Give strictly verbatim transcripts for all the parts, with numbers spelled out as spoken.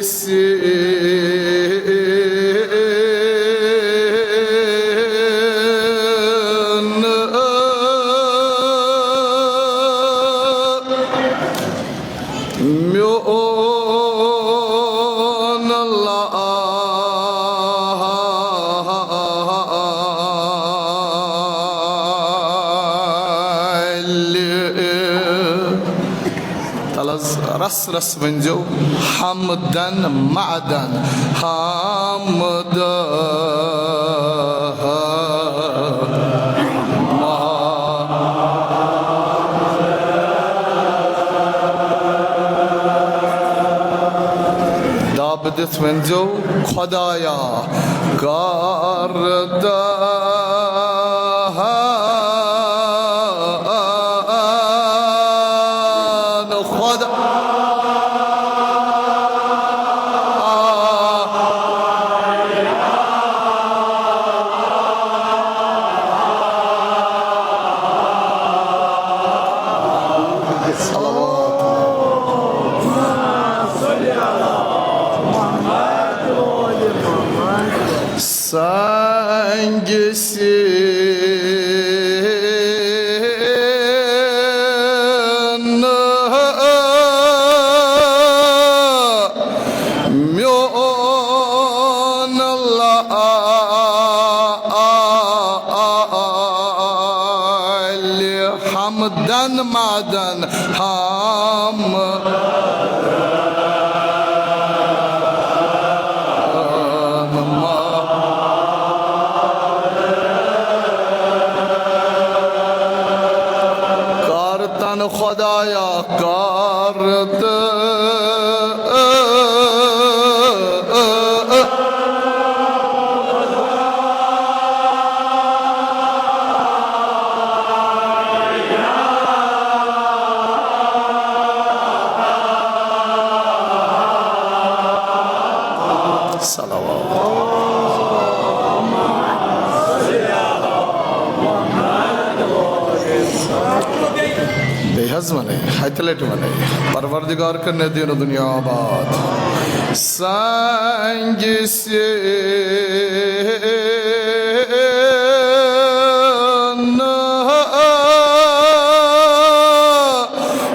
سین میون لال۔ تَلہٕ حظ رس رس ؤنۍزیو، حمدن معدن، حمدن۔ دب دِتھ ؤنۍزیو، خۄدایا، کر دہن خۄدا۔ سنگ سین میون لال، حمدن معدن، ہم کر تن خدایا، کر تن صلوات۔ بیٚیہِ حظ وَنے، ہَتہِ لَٹہِ وَنے، پروردگار کٔرِنۍ دین و دنیا آباد۔ سنگ سین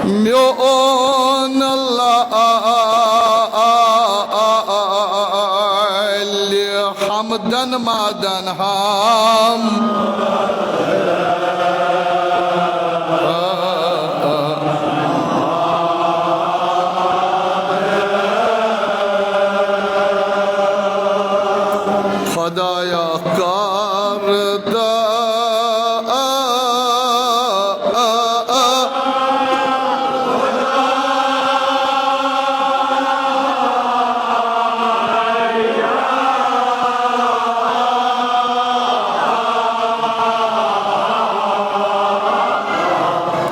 میون لال، حمدن معدن، ہم خدایا، کر دہن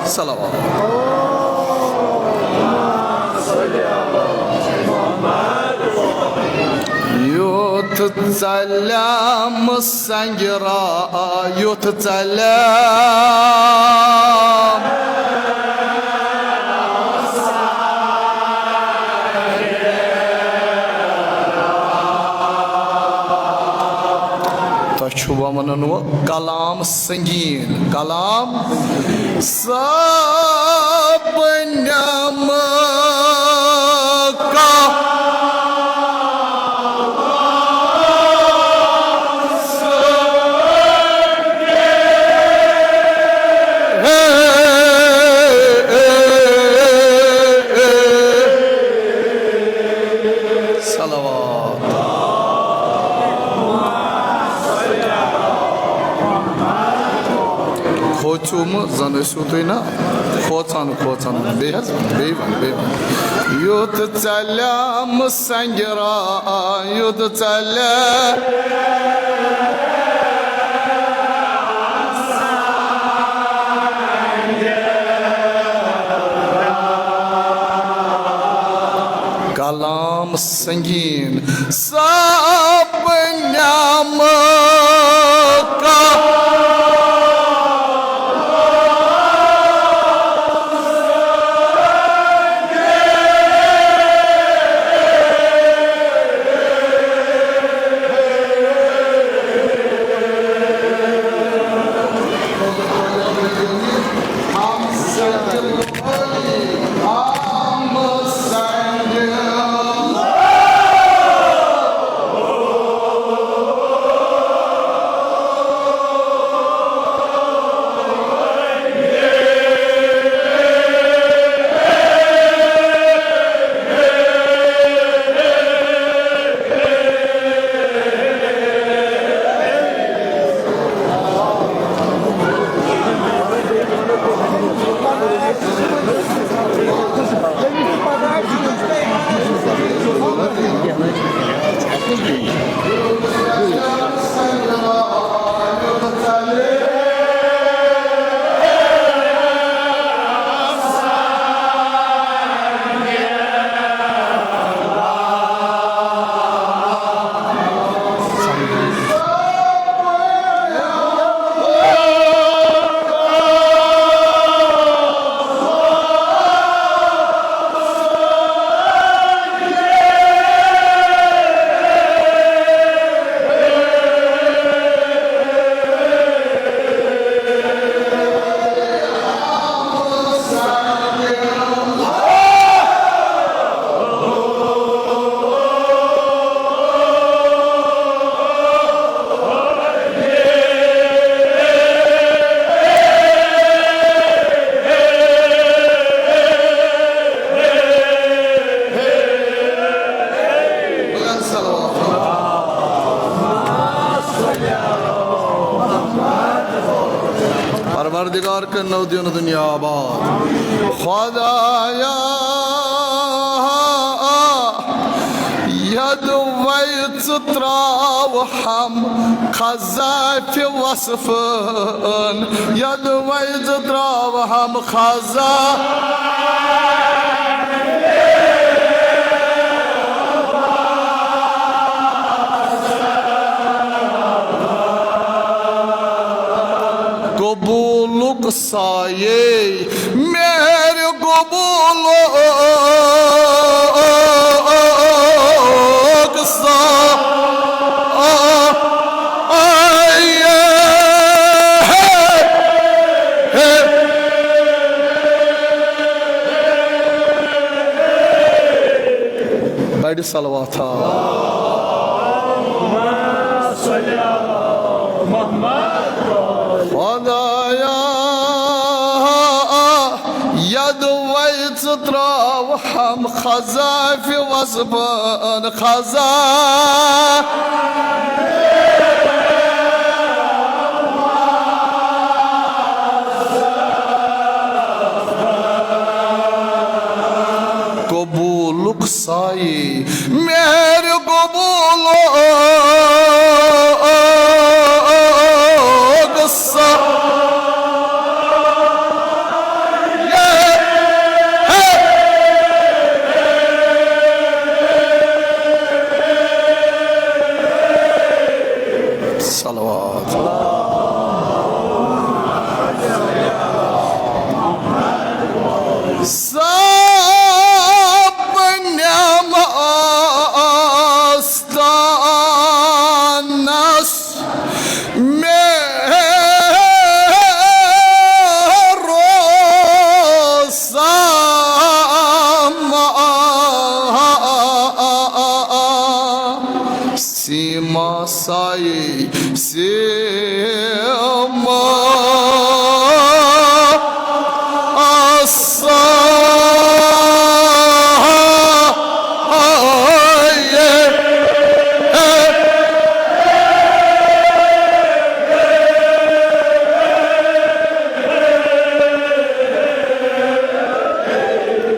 صلوات۔ یُتھ ژَلٮ۪م سنگرا، یُتھ ژَلٮ۪م۔ تۄہہِ چھُ وۄنۍ وَنُن وۄنۍ کلام سنگین، کلام سب نعمت کا۔ صلوات۔ کھوژِو مہٕ، زن ٲسِو تُہۍ نا کھوژان، کھوژان۔ بیٚیہِ حظ، بیٚیہِ وَن، بیٚیہِ وَن۔ یُتھ ژَلٮ۪م سنگرا، یُتھ ژَلٮ۪م۔ کلام سنگین سب نعمت کا۔ پروردگار کٔرنو دین دنیا آباد۔ خدایا، یدوے ژٕ تراو ہم خزافِ وصفن، یدوے ژٕ تراو ہم خزا۔ قبولُک سایے مہر قبولُک سایے۔ بڑِ صلوات۔ خدایا، یدوے ژٕ تراو ہم خزافِ وصفن خزا۔ قبولُک سایہِ مہر قبولُک سایہِ۔ صلوات۔ سب نعم آستانس مہرو ساما۔ سیما سایہِ سیما سایہِ۔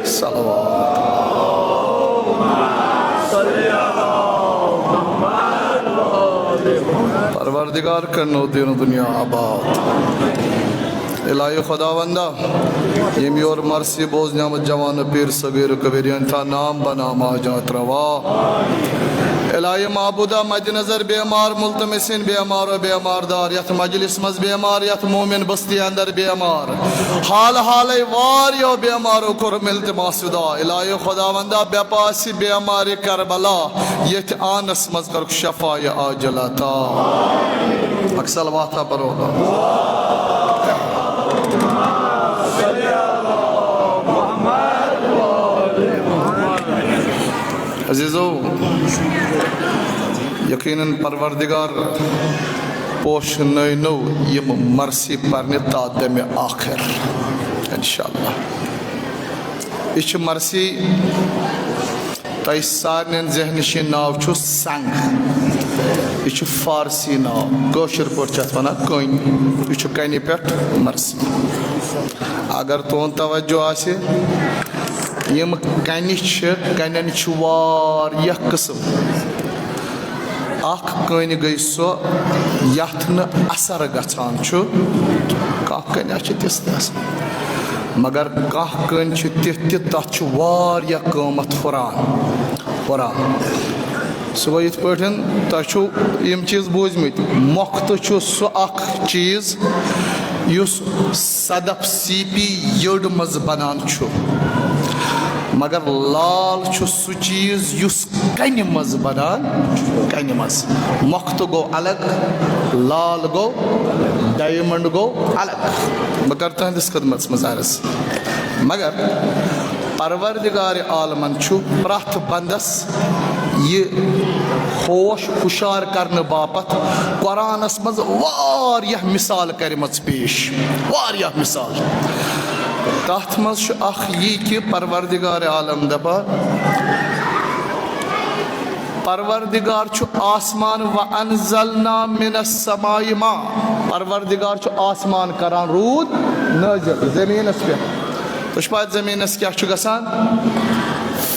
صلوات۔ پروردگار کٔرنو دین دنیا آباد۔ الہی خداوندا، ییٚمۍ یور مرثی بوزنہِ آمٕتۍ جوان پیر صغیر کبیر، یِہنٛدِ تھاو نام بنام آجات روا۔ الہی معبودا، مد نظر بیمار ملتمسین، بیمار و بیمار دار، یتھ مجلس منٛز بیمار، یتھ مومن بستی اندر بیمار، حال حالے واریاہو بیمارو کوٚر التماس خدا۔ الہی خداوندا، بے پاسی بیمار کربلا، یتھ آنس منٛز کر شفا یا عاجل عطا۔ اکھ صلوات پرو۔ عزیزو، یقیناً پروردگار پوشنٲینو یِم مرثی پرنہِ تا دمِ آخر، انشاءاللہ۔ یہِ چھِ مرثی تۄہہِ سارنٕے ذہنہٕ نِشہِ ناو چھُ سنگ۔ یہِ چھُ فارسی ناو، کٲشِر پٲٹھۍ چھِ اَتھ وَنان کٔنۍ۔ یہِ چھُ کَنہِ پٮ۪ٹھ مرثی۔ اگر تُہُنٛد توجہ آسہِ، یِم کَنہِ چھِ، کَنٮ۪ن چھِ واریاہ قٕسٕم۔ اکھ کٔنۍ گٔے سۄ یتھ نہٕ اثر گژھان چھُ۔ کانٛہہ کٔنۍ چھِ تِژھ تہِ آسان، مگر کانٛہہ کٔنۍ چھِ تِژھ تہِ، تتھ چھُ واریاہ قۭمتھ ہُران، ہُران۔ سُہ گوٚو یِتھ پٲٹھۍ تۄہہِ چھُو یِم چیٖز بوٗزمٕتۍ، مۄختہٕ چھُ سُہ اکھ چیٖز یُس صدف سیٖپی یٔڈ منٛز بنان چھُ، مگر لال چھُ سُہ چیٖز یُس کنہِ منٛز بنان، کنہِ منٛز۔ مۄختہٕ گوٚو الگ، لال گوٚو، ڈایمنڈ گوٚو الگ۔ بہٕ کرٕ تُہنٛدِس خدمتس منٛز عرض۔ مگر پروردگار عالمن چھُ پرٛٮ۪تھ بندس یہِ ہوش ہُشار کرنہٕ باپتھ قرآنس منٛز واریاہ مثال کرِمژ پیش، واریاہ مثال۔ تتھ منٛز چھُ اکھ یی کہِ پروردگار عالم دپان، پروردگار چھُ آسمان، وَأَنزَلْنَا مِنَ السَّمَاءِ مَاءً۔ پروردگار چھُ آسمان کران روٗد نٲزِل زٔمیٖنَس پٮ۪ٹھ۔ تُہۍ چھِو پَتہٕ زٔمیٖنَس کیٛاہ چھُ گژھان؟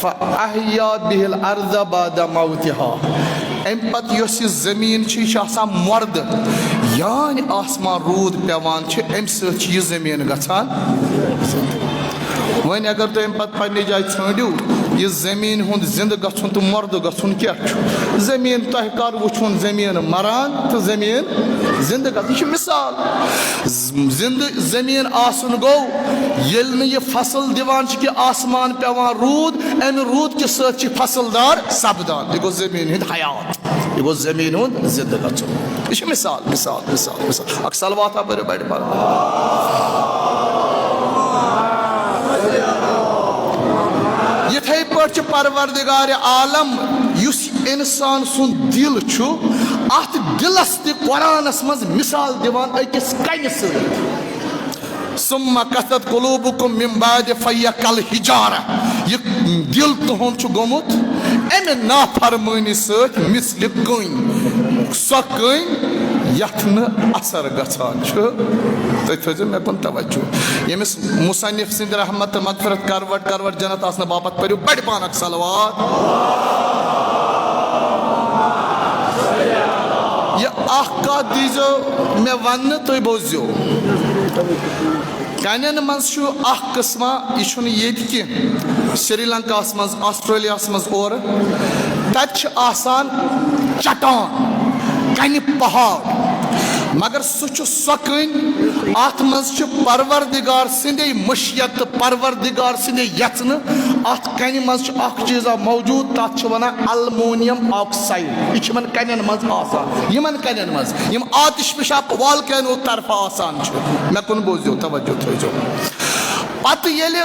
فَأَحْيَا بِهِ الْأَرْضَ بَعْدَ مَوْتِهَا۔ اَمہِ پَتہٕ یۄس یہِ زٔمیٖن چھِ، یہِ چھِ آسان مۄردٕ۔ یعنی آسمان روٗد پٮ۪وان چھِ، اَمہِ سۭتۍ چھِ یہِ زٔمیٖن گژھان۔ وۄنۍ اگر تُہۍ اَمہِ پَتہٕ پنٛنہِ جایہِ ژھٲنٛڈِو، یہِ زٔمیٖن ہُنٛد زِندٕ گژھُن تہٕ مۄردٕ گژھُن کیٛاہ چھُ؟ زٔمیٖن تۄہہِ کر وٕچھُن زٔمیٖن مران تہٕ زٔمیٖن زِندٕ گژھُن؟ یہِ چھُ مِثال۔ ز-، زِندٕ زٔمیٖن آسُن گوٚو، ییٚلہِ نہٕ یہِ فصل دِوان چھِ کہِ آسمان پٮ۪وان روٗد، اَمہِ روٗد کہِ سۭتۍ چھِ فصل دار سپدان۔ یہِ گوٚو زٔمیٖن ہُنٛد حیات۔ یہِ گوٚو زٔمیٖن ہُنٛد زِندٕ گژھُن۔ یہِ چھُ مِثال، مِثال، مِثال، مِثال۔ اکھ صلوات ہا پٔرِو بڑِ پہن۔ یِتھَے پٲٹھۍ چھُ پروردگار عالم، یُس اِنسان سُنٛد دِل چھُ، اَتھ دِلَس تہِ قرآنَس منٛز مِثال دِوان أکِس کَنہِ سۭتۍ۔ ثم قست قلوبكم من بعد فهي كالحجارة۔ یہِ دِل تُہُنٛد چھُ گوٚمُت اَمہِ نافرمٲنی سۭتۍ مثلِ کٔنۍ، سۄ کٔنۍ یَتھ نہٕ اثر گژھان چھُ۔ تُہۍ تھٲیزیو مےٚ کُن توجہ۔ ییٚمِس مصنف سٕنٛدِ رحمت تہٕ مغفرت کروٹ کروٹ جنت آسنہٕ باپتھ پٔرِو بڑِ پانک صلوات۔ یہِ اکھ کتھ دیٖزیو مےٚ وننہٕ، تُہۍ بوٗزِو۔ کنٮ۪ن منٛز چھُ اکھ قٕسمہ، یہِ چھُنہٕ ییٚتہِ کینٛہہ، سری لنکاہس منٛز، آسٹریلیاہس منٛز اورٕ، تتہِ چھِ آسان چٹان، کنہِ پہاڑ، مگر سُہ چھُ سۄ کٔنۍ، اتھ منٛز چھِ پروردگار سٕنٛدے مشیت تہٕ پروردگار سٕنٛدے یژنہٕ۔ اتھ کنہِ منٛز چھُ اکھ چیٖزا موجود، تتھ چھِ ونان المونیم آکسائیڈ۔ یہِ چھِ یِمن کنٮ۪ن منٛز آسان، یِمن کنٮ۪ن منٛز، یِم آتش فشاں volcano طرفہٕ آسان چھِ۔ مےٚ کُن بوٗزِو، توجہ تھٲیزیو۔ پتہٕ ییٚلہِ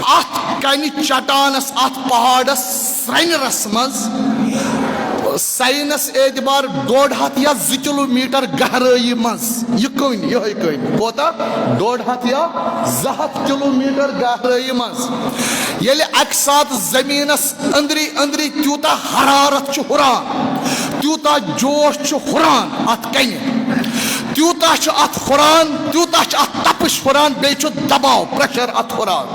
اتھ کنہِ چٹانس، اتھ پہاڑس سرٛنٮ۪رس منٛز ساینس اعتبار ڈوٚڈ ہتھ یا زٕ کلوٗمیٹر گہرٲیی منٛز، یہِ کٔنۍ، یِہوٚے کٔنۍ، کوتاہ؟ ڈوٚڈ ہتھ یا زٕ ہتھ کلوٗمیٹر گہرٲیی منٛز ییٚلہِ اکہِ ساتہٕ زٔمیٖنس أنٛدری أنٛدری تیوٗتاہ حرارت چھُ ہُران، تیوٗتاہ جوش چھُ ہُران اتھ کنہِ، تیوٗتاہ چھُ اتھ ہُران، تیوٗتاہ چھُ اتھ تپش ہُران، بیٚیہِ چھُ دباو، پریشر اتھ ہُران۔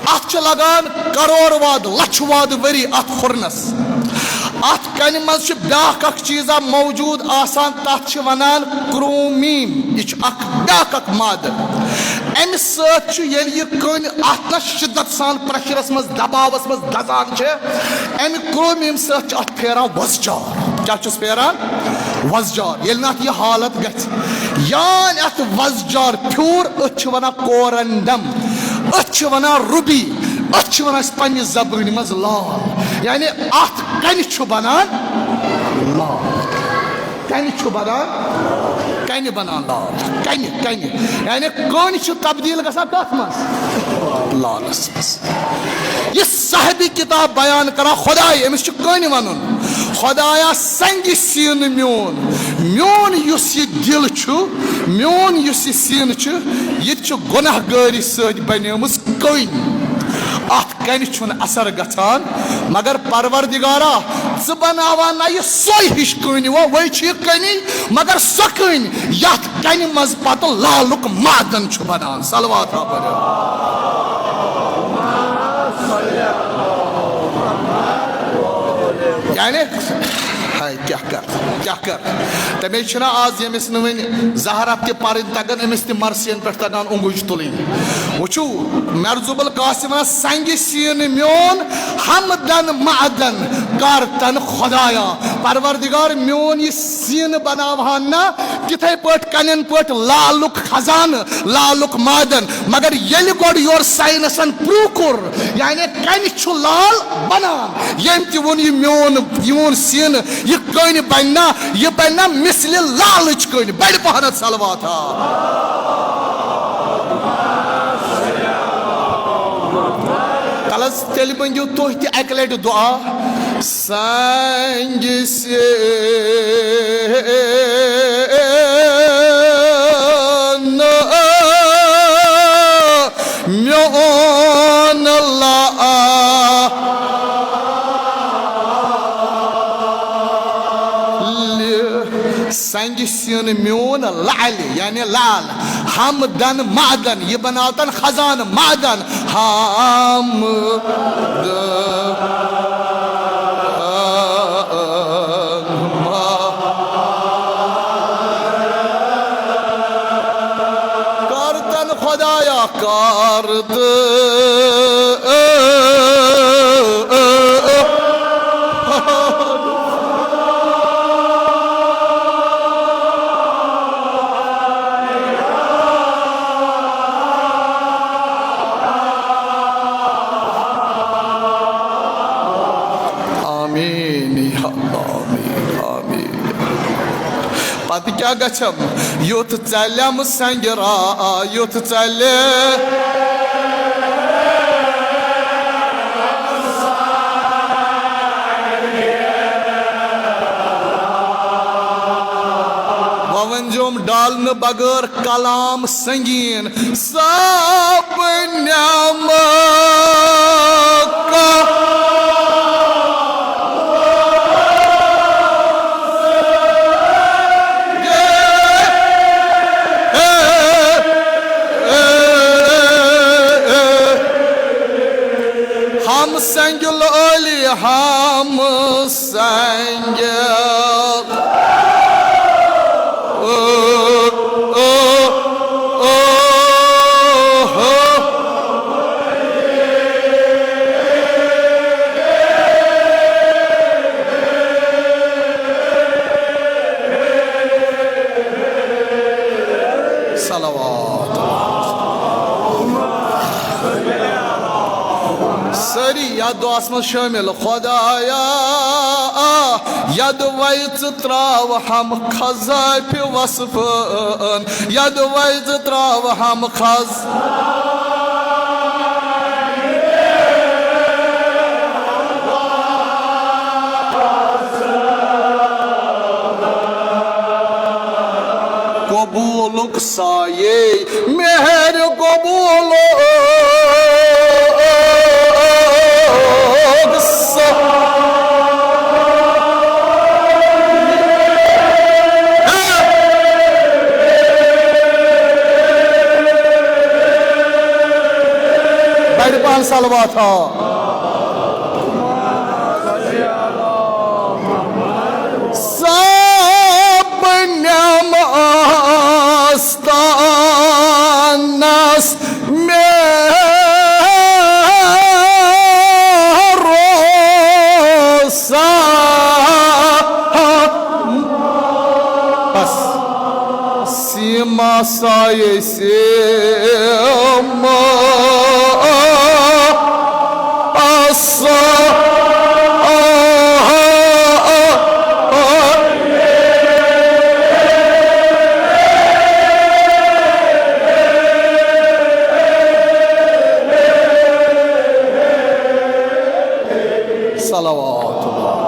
اتھ چھِ لگان کرور واد، لچھ واد ؤری اتھ ہُرنس۔ اتھ کنہِ منٛز چھُ بیاکھ اکھ چیٖزا موجود آسان، تتھ چھِ ونان کرومیم۔ یہِ چھُ اکھ بیاکھ اکھ مادٕ۔ امہِ سۭتۍ چھُ، ییٚلہِ یہِ کٔنۍ اتھ نہ شدت سان پریشرس منٛز، دباوس منٛز دزان چھِ، امہِ کرومیم سۭتۍ چھُ اتھ پھیران وۄزجار۔ کیٛاہ چھُس پھیران؟ وۄزجار۔ ییٚلہِ نہٕ اتھ یہِ حالت گژھِ، یان اتھ وۄزجار پھیوٗر، أتھۍ چھِ ونان کورنڈم، أتھۍ چھِ ونان روبی، أتھۍ چھِ ونان أسۍ پننہِ زبٲنۍ منٛز لال۔ یعنی اتھ کنہِ چھُ بنان لال۔ کنہِ چھُ بنان، کنہِ بنان لال۔ کنہِ، کنہِ۔ یعنی کٔنۍ چھِ تبدیل گژھان کتھ منٛز؟ لالس منٛز۔ یہِ صاحبِ کتاب بیان کران، خداے، أمِس چھُ کٔنۍ ونُن، خدایا، سنگِ سیٖنہٕ میون، میون یُس یہِ دِل چھُ، میون یُس یہِ سیٖنہٕ چھُ، یہِ تہِ چھُ گۄناہ گٲری سۭتۍ بنیمٕژ کٔنۍ۔ اتھ کنہِ چھُنہٕ اثر گژھان، مگر پروردگارا، ژٕ بناوان نہ یہِ سۄے ہِش کٔنۍ، وۄنۍ چھِ یہِ کٔنی، مگر سۄ کٔنۍ یتھ کنہِ منٛز پتہٕ لالُک معدن چھُ بنان۔ صلوات ہا پٔرِو۔ یعنی، ہاے، کیٛاہ کر، کیٛاہ کر؟ تمے چھِنہ آز ییٚمِس نہٕ وۄنۍ زہر اکھ تہِ پرٕنۍ تگان، أمِس تہِ مرثین پٮ۪ٹھ تگان اونگُج تُلٕنۍ۔ وٕچھِو، مرزوب القاسم ونان، سنگِ سیٖنہٕ میون، حمدن معدن کر تن خدایا۔ پروردگار میون یہِ سیٖنہٕ بناوہان نا، تِتھے پٲٹھۍ کنٮ۪ن پٲٹھۍ لالُک خزانہٕ، لالُک معدن۔ مگر ییٚلہِ گۄڈٕ یورٕ ساینسن پروٗو کوٚر، یعنی کنہِ چھُ لال بنان، ییٚمۍ تہِ ووٚن، یہِ میون، یہِ میون سیٖنہٕ، یہِ کٔنۍ بنہِ نا، یہِ بنہِ نا مثلِ لالٕچ کٔنۍ۔ بڑِ پہنتھ صلوات ہا۔ تلہٕ حظ، تیٚلہِ مٔنگِو تُہۍ تہِ اکہِ لٹہِ دُعا۔ سنگِ سیٖنہٕ میون لا سنگہِ سیُن میون لعلِ، یعنی لال، ہمدن معدن، یہِ بناوتن خزانہٕ معدن۔ ہمدن کر تن خدایا، کر تہٕ۔ آمین یا اللہ، آمین، آمین۔ پتہٕ کیٛاہ گژھٮ۪م؟ یُتھ ژَلٮ۪م سنگہِ را، یُتھ ژَلہِ۔ وۄنۍ ؤنۍزیوم ڈالنہٕ بغٲر کلام سنگین۔ سب نعمت کا ہم سنگ لولی، ہم سنگ۔ صلوات۔ سٲری یتھ دعاہس منٛز شٲمِل۔ خدایا، یدوے ژٕ تراو ہم خزافِ وصفن، یدوے ژٕ تراو ہم خز۔ قبولُک سایے مہر قبولُک سا۔ بڑِ پہن صلوات ہا۔ سب نعم آستانس مہر و سا۔ بس۔ سیما سایے سیما سا۔ صلوات اللہ۔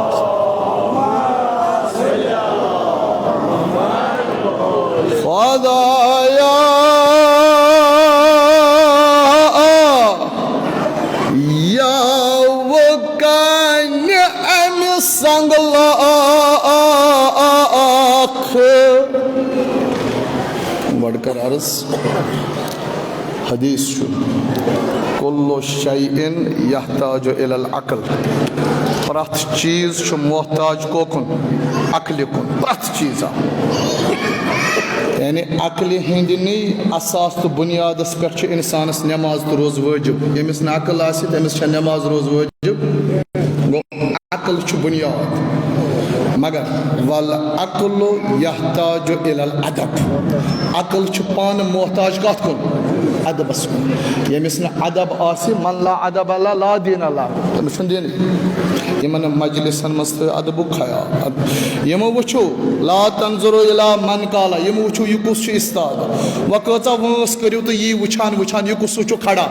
خدایا، یا وکانِ امہِ سنگلاخ۔ گۄڈٕ کر عرض۔ حدیث چھُ، کل شیء یحتاج الی العقل، پرٛٮ۪تھ چیٖز چھُ محتاج کوکُن؟ عقلہِ کُن، پرٛٮ۪تھ چیٖزا۔ یعنی عقلہِ ہٕنٛدِ نٕے اساس تہٕ بُنیادس پٮ۪ٹھ چھُ انسانس نٮ۪ماز تہٕ روزٕ وٲجِب۔ ییٚمِس نہٕ عقل آسہِ، تٔمِس چھےٚ نٮ۪ماز روزٕ وٲجِب۔ گوٚو، عقل چھُ بُنیاد۔ مگر والعقل یحتاج الی الادب، عقل چھُ پانہٕ محتاج کتھ کُن؟ ادبس کُن۔ ییٚمِس نہٕ ادب آسہِ، من لا ادب لہ لا دین لہ، تٔمِس چھُنہٕ دینٕے۔ یِمن مجلسن منٛز تھٲیِو ادبُک خیال۔ یِمو وٕچھِو، لا تنظروا الی من قال، یِمو وٕچھِو یہِ کُس چھُ استاد۔ وۄنۍ کۭژاہ وٲنٛس کٔرِو تُہۍ یی وٕچھان وٕچھان، یہِ کُس چھُ کھڑا؟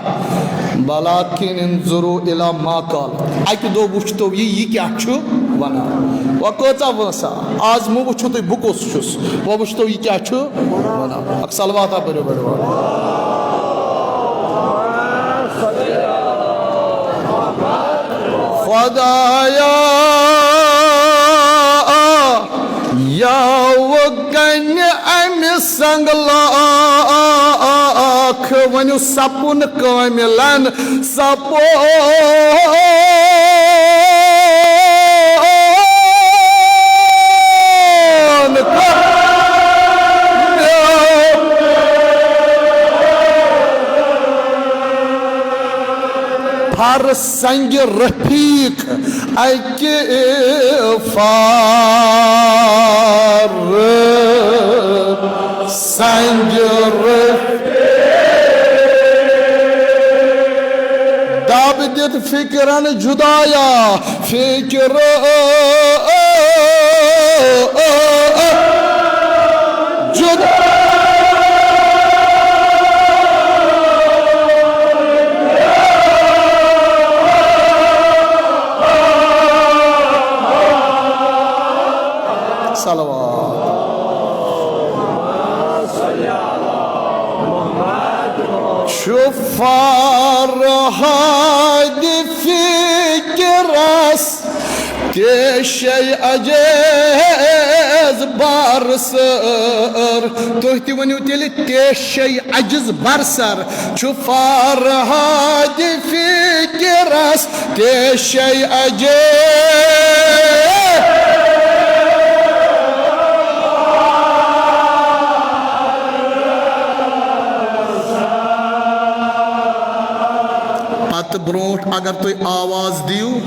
ولکن انظروا الی ما قال۔ اکہِ دۄہ وٕچھتو یہِ، یہِ کیٛاہ چھُ ونان۔ وۄنۍ کۭژاہ وٲنٛسا؟ آز مہٕ وٕچھِو تُہۍ بہٕ کُس چھُس، وۄنۍ وٕچھتو یہِ کیٛاہ چھُ ونان۔ اکھ صلواتہ پٔرِو بٔڑِ بارٕ۔ خدایا، یاو کنہِ امہِ سنگ لاکھ، ؤنِو سپُن کٲمِلن، سپُن کٲمِل۔ فرسنگ رفیق اکہِ فار سنگ رفیق۔ دب دِتھ فکرن جدایا، فکر جدا۔ صلوات۔ چھُ فرہاد فکرس تے شے عجز بر سر۔ تُہۍ تہِ ؤنِو تیٚلہِ، تے شے عجز بر سر۔ چھُ فرہاد فکرس تے شے عجز۔ پتہٕ برونٛٹھ اگر تُہۍ آواز دِیِو،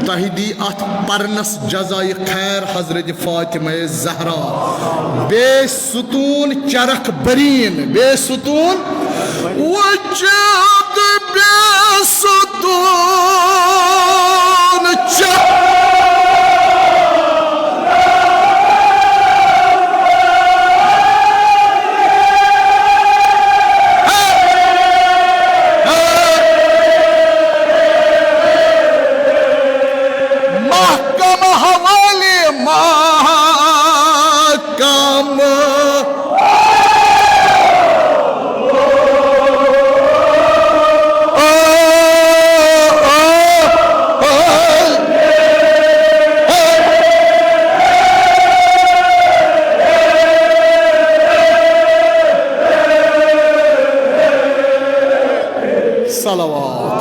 تۄہہِ دی اتھ پرنس جزایہِ خیر حضرت فاطمہ زہرا۔ بے ستون چرخ برین، بے ستون وجود، بے ستون چرخ۔ محکم حوالی، محکم۔ صلوات۔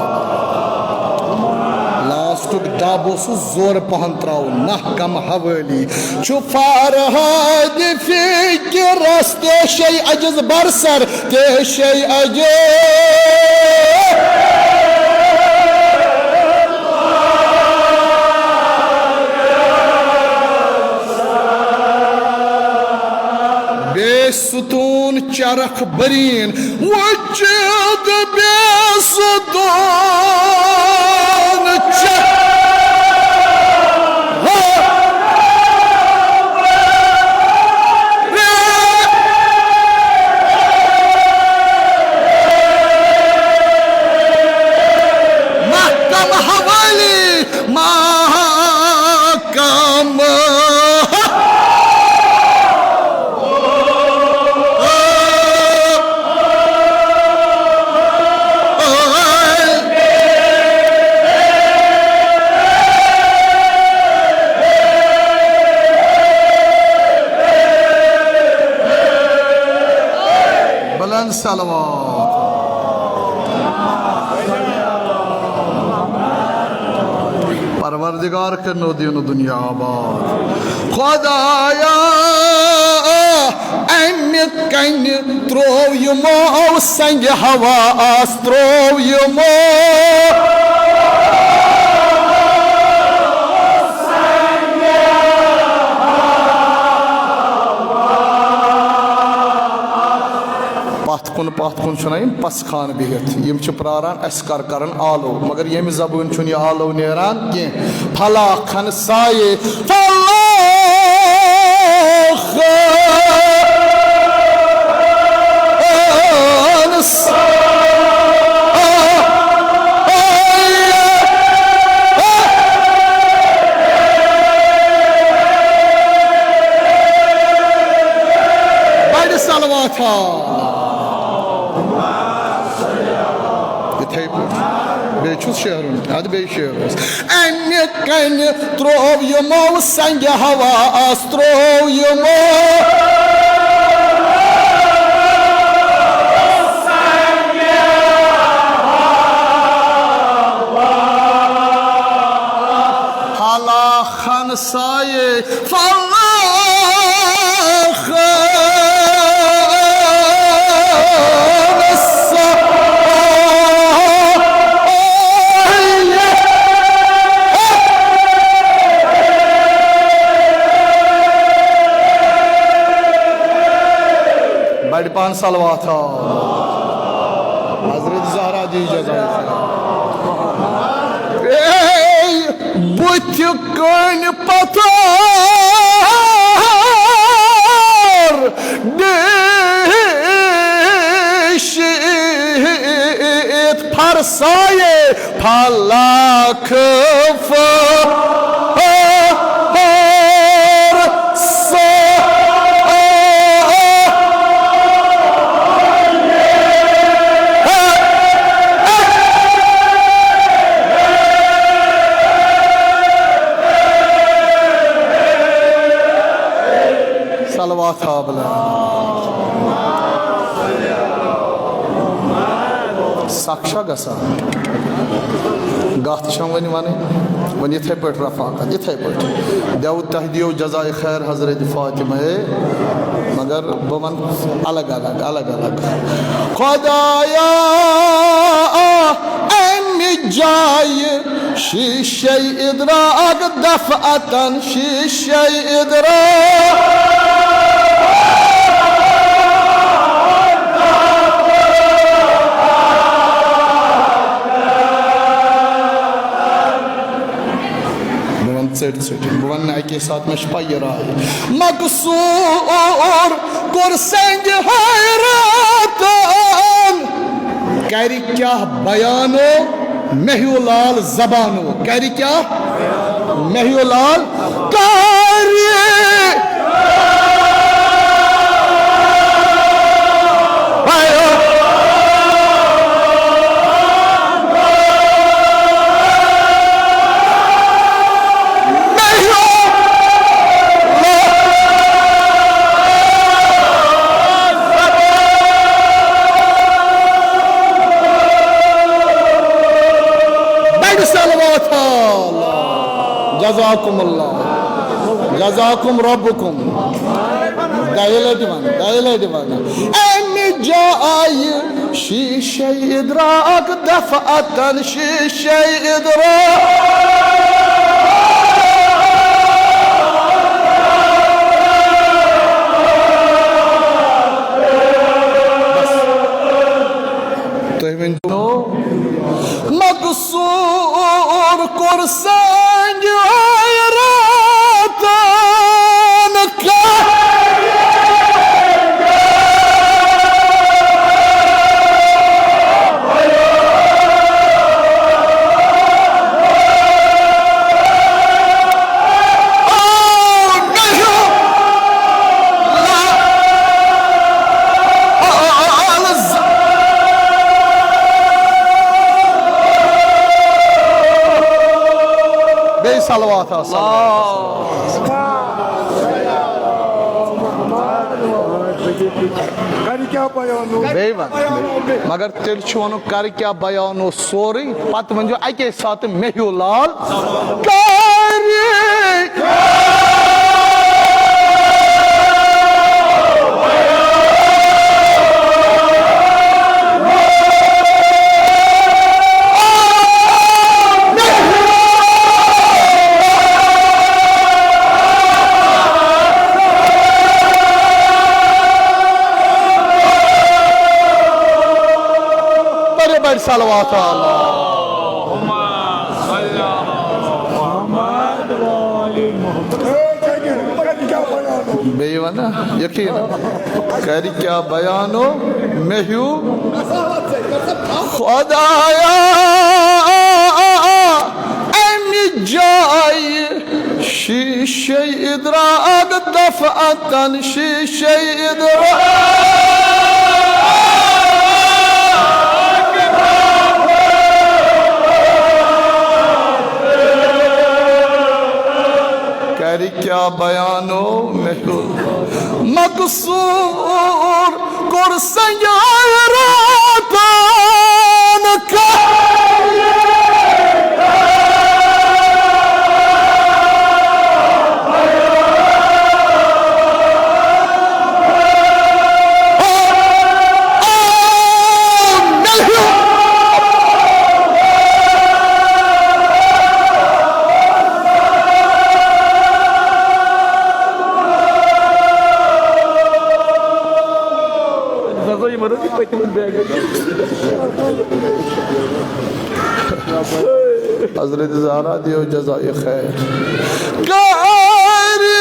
لاسٹُک دب اوسُس زورٕ پہن تراوُن۔ محکم حوٲلی چھُ فرہاد فکرس تے شے عجز بر سر، تے شے عجز۔ بے ستون چرخ برین، وجود بے ستون چرخ۔ محکم حوالی، محکم۔ بلند صلوات۔ پروردگار کرنو دین و دنیا آباد۔ خدایا، امہِ کنہِ تروو یِمو سنگِ حواس، تروو یِمو۔ پتھ کُن، پتھ کُن چھُنہ یِم پسہٕ خان بِہِتھ، یِم چھِ پراران اَسہِ کر کرن آلو، مگر ییٚمہِ زبٲنۍ چھُنہٕ یہِ آلو نیران کینٛہہ۔ فلاخن سایے، فلاخن س-، بڑِ صلوات۔ یِتھَے پٲٹھۍ۔ بیٚیہِ چھُس شعرُن، اَدٕ بیٚیہِ شعر اوس۔ اَمہِ کَنہِ ترٛوو یِمو سنٛگہِ ہواس، ترٛوو یِمو۔ فلاخن سایے، فلاخن سایے۔ بڑِ پہن صلوات ہا۔ حضرت زہرا دی جزا۔ اے بُتھِ کٔنۍ پتھر بیٖشِتھ فرسایے فلک فر سا۔ صلوات ہا بلا۔ سخ چھا گژھان؟ گتھ چھم وۄنۍ ونٕنۍ، وۄنۍ یِتھے پٲٹھۍ رفاقت، یِتھے پٲٹھۍ۔ دیو تۄہہِ دِیو جزائے خیر حضرت فاطمہ، مگر بہٕ ونہٕ الگ الگ، الگ الگ۔ خدایا، امہِ جایہِ شیشے ادراک دفعتن، شیشے ادراک۔ بہٕ وَنہٕ ژٔٹۍ ژٔٹۍ، بہٕ وَنہٕ نہٕ اَکے ساتہٕ، مےٚ چھِ پَیی یہِ راے۔ مقصوٗر کوٚر سنٛدِ حیراتن، کَرِ کیٛاہ بیانو مےٚ ہیوٗ لال زبانو، کَرِ کیٛاہ مےٚ ہیوٗ لال کَرِ۔ بڑِ صلوات۔ جزاکم اللہ، جزاکم ربکم۔ دَیہِ لَٹہِ وَن، دَیہِ لَٹہِ وَن۔ اَمہِ جایہِ شیشے ادراک دفعتن، شیشے ادراک۔ تُہۍ ؤنۍ تو، مقصوٗر کوٚر سانہِ حیراتن کَرِ۔ بیٚیہِ صلوات آ، صلوات۔ کَرِ کیٛاہ بیان اوس؟ بیٚیہِ وَن۔ مگر تیٚلہِ چھُ وَنُن، کَرِ کیٛاہ بیان اوس سورُے، پَتہٕ ؤنۍزیو اَکے ساتہٕ مےٚ ہیوٗ لال کَرِ۔ بڑِ بڑِ صلوات۔ بیٚیہِ وَنہ یقیٖن، کَرِ کیٛاہ بیانو مےٚ ہیوٗ خدایا، اَمہِ جایہِ شیشے ادراک دفعتن، شیشے ادراک۔ ارے کیا بیانو مےٚ ہیوٚت مقصور کوٚر سنگہِ راتن کر۔ حضرت زہرا دیو جزائے خیر۔ قاری۔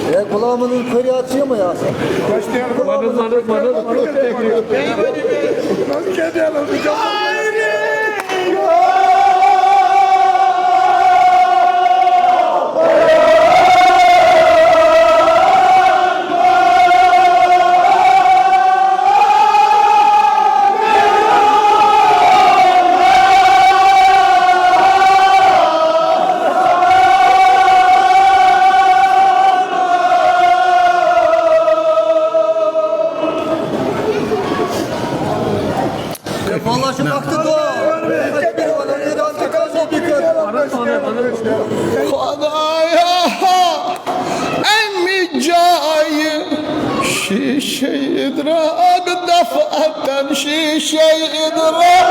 ہے، غلامن ہُنٛد فریاد چھُ یِمَے آسان۔ مدد، مدد، مدد۔ خدایا، اَمہِ جایہِ شیٖشے ادراک دفعتن شیٖشے ادراک۔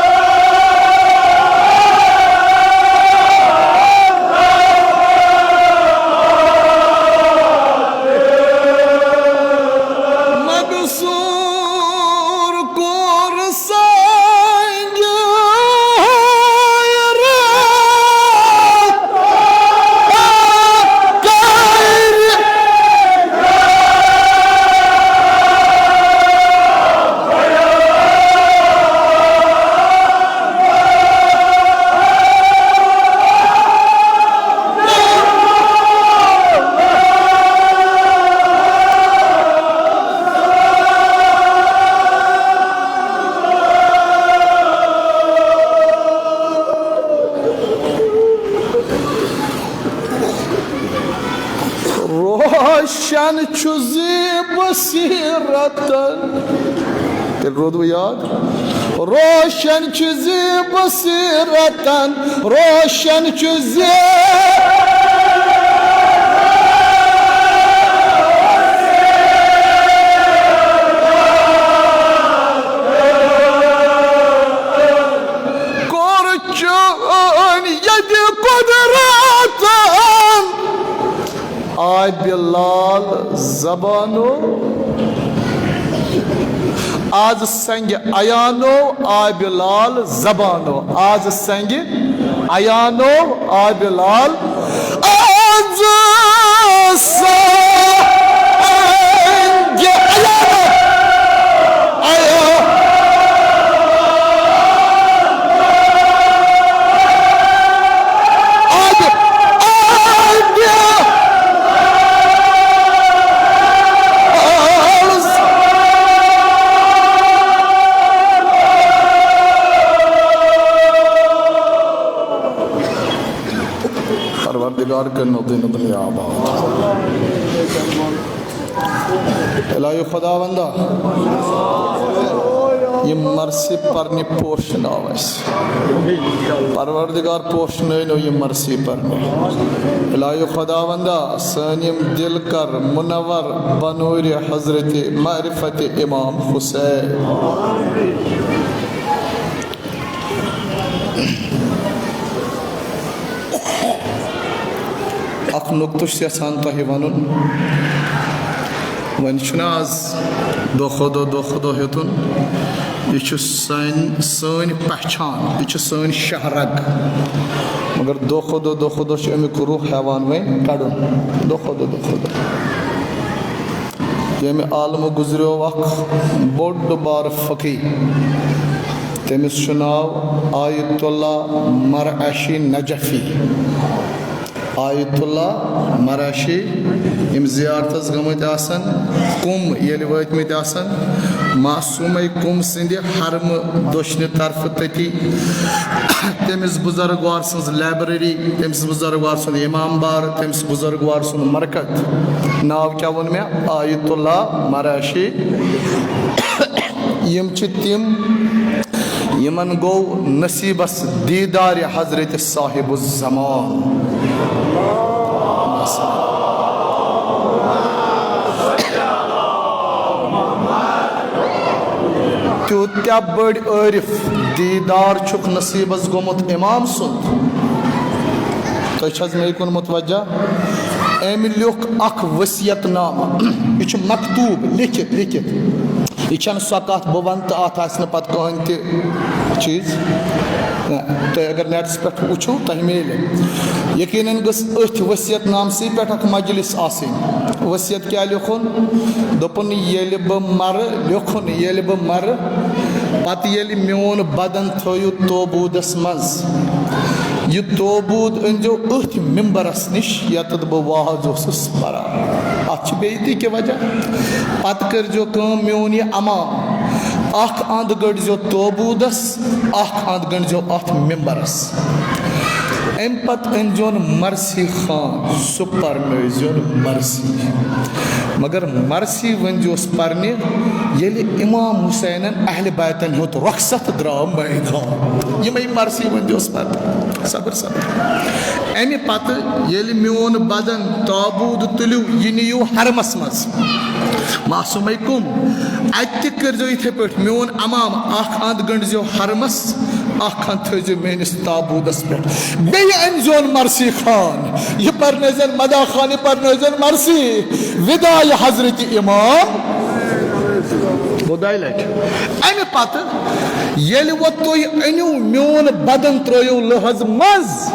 مقصور کوٚر سنگہِ حیران۔ روشن چھُ زِ بصیرتن۔ تیٚلہِ روٗدوٕ یاد؟ روشن چھُ زِ بصیرتن، روشن چھُ زِ۔ کوٚر چون ییٚتہِ قۄدرتن۔ آبِ لال زبانو، آز سنگہِ عیانو، آبِ لال زبانو، آز سنگہِ عیانو، آبِ لال، آز سنگہِ عیانو، عیانو۔ پروردگار کٔرِنو تُہۍ نہٕ دُنیا آباد۔ الہی خداوندا، یِم مرثی پرنہِ پوشناو اَسہِ۔ پروردگار پوشنٲوِنو یِم مرثی پرنہِ۔ الہی خداوندا، سٲنۍ یِم دِل کر منور بنوٗرِ حضرت معرفت امام حسین۔ اکھ نقطہٕ چھُس یژھان تۄہہِ ونُن۔ وۄنۍ چھُنہٕ آز دۄہ کھۄتہٕ دۄہ، دۄہ کھۄتہٕ دۄہ ہیوٚتُن۔ یہِ چھُ سٲنۍ، سٲنۍ پہچان، یہِ چھُ سٲنۍ شاہ رگ۔ مگر دۄہ کھۄتہٕ دۄہ، دۄہ کھۄتہٕ دۄہ چھُ اَمیُک روح ہٮ۪وان وۄنۍ کَڑُن۔ دۄہ کھۄتہٕ دۄہ، دۄہ کھۄتہٕ دۄہ۔ ییٚمہِ عالمہٕ گُزریو اکھ بوٚڑ بارٕ فقی، تٔمِس چھُ ناو آیت اللہ مرعشی نجفی۔ آیت اللہ مرعشی، یِم زیارتس گٔمٕتۍ آسن، کُم ییٚلہِ وٲتمٕتۍ آسن، معصومے کُم سٕنٛدِ حرمہٕ دٔچھنہِ طرفہٕ تٔتی۔ تٔمِس بُزرگوار سٕنٛز لائبریری، تٔمِس بُزرگوار سُنٛد امام بار، تٔمِس بُزرگوار سُنٛد مرکز۔ ناو کیٛاہ ووٚن مےٚ؟ آیت اللہ مرعشی۔ یِم چھِ تِم، یِمن گوٚو نصیٖبس دیٖدارِ حضرت صاحب الزمان۔ تیوٗتاہ بٔڑۍ عٲرِف دیٖدار چھُکھ نصیٖبس گوٚمُت امام سُنٛد۔ تُہۍ چھِ حظ مےٚ کُن متوجہ؟ أمۍ لیوٚکھ اکھ وصیت نامہٕ۔ یہِ چھُ مکتوٗب، لیکھِتھ، لیکھِتھ۔ یہِ چھَنہٕ سۄ کَتھ بہٕ وَنہٕ تہٕ اَتھ آسہِ نہٕ پَتہٕ کٕہٕنۍ تہِ چیٖز۔ نہ، تُہۍ اگر نیٹَس پٮ۪ٹھ وٕچھِو، تۄہہِ میلہِ۔ یقیناً گٔژھ أتھۍ وصیت نامسٕے پٮ۪ٹھ اَکھ مجلس آسٕنۍ۔ وصیت کیٛاہ لیوٚکھُن؟ دوٚپُن، ییٚلہِ بہٕ مَرٕ، لیوٚکھُن، ییٚلہِ بہٕ مَرٕ، پَتہٕ ییٚلہِ میون بدن تھٲیِو توبوٗدَس منٛز، یہِ توبوٗد أنۍزیو أتھۍ مِمبرَس نِش، یَتَتھ بہٕ واعظ اوسُس پَران۔ اَتھ چھِ بیٚیہِ تہِ کینٛہہ وجہ۔ پَتہٕ کٔرۍزیو کٲم، میون یہِ اَمام، اَکھ اَنٛد گٔنٛڈۍزیو توبوٗدَس، اَکھ اَنٛد گٔنٛڈۍزیو اَتھ مِمبرَس۔ اَمہِ پَتہٕ أنۍزیون مرثی خان، سُہ پَرنٲوزیون مرثی۔ مگر مرثی ؤنۍزیوس پرنہِ، ییٚلہِ امام حسینن اہل بیتن ہیوٚت رۄخصت، درٛاو میدان۔ یِمے مرثی ؤنۍزیوس پرنہِ۔ صبر، صبر۔ امہِ پتہٕ ییٚلہِ میون بدن تابوٗد تُلِو، یہِ نِیِو حرمس منٛز۔ معصومے کُم؟ اتہِ تہِ کٔرۍزیو یِتھے پٲٹھۍ، میون امام اکھ اند گٔنڈزیو حرمس، اکھ اند تھٲیزیو میٲنِس تابوٗدس پٮ۪ٹھ۔ بیٚیہِ أنۍزیون مرثی خان، یہِ پرنٲوزٮ۪ن مدا خان، یہِ پرنٲوزٮ۪ن مرثی، ودایہِ حضرت امام۔ گوٚو دۄیہِ لٹہِ۔ امہِ پتہٕ ییٚلہِ وۄنۍ تُہۍ أنِو، میون بدن ترٲیِو لوہس منٛز،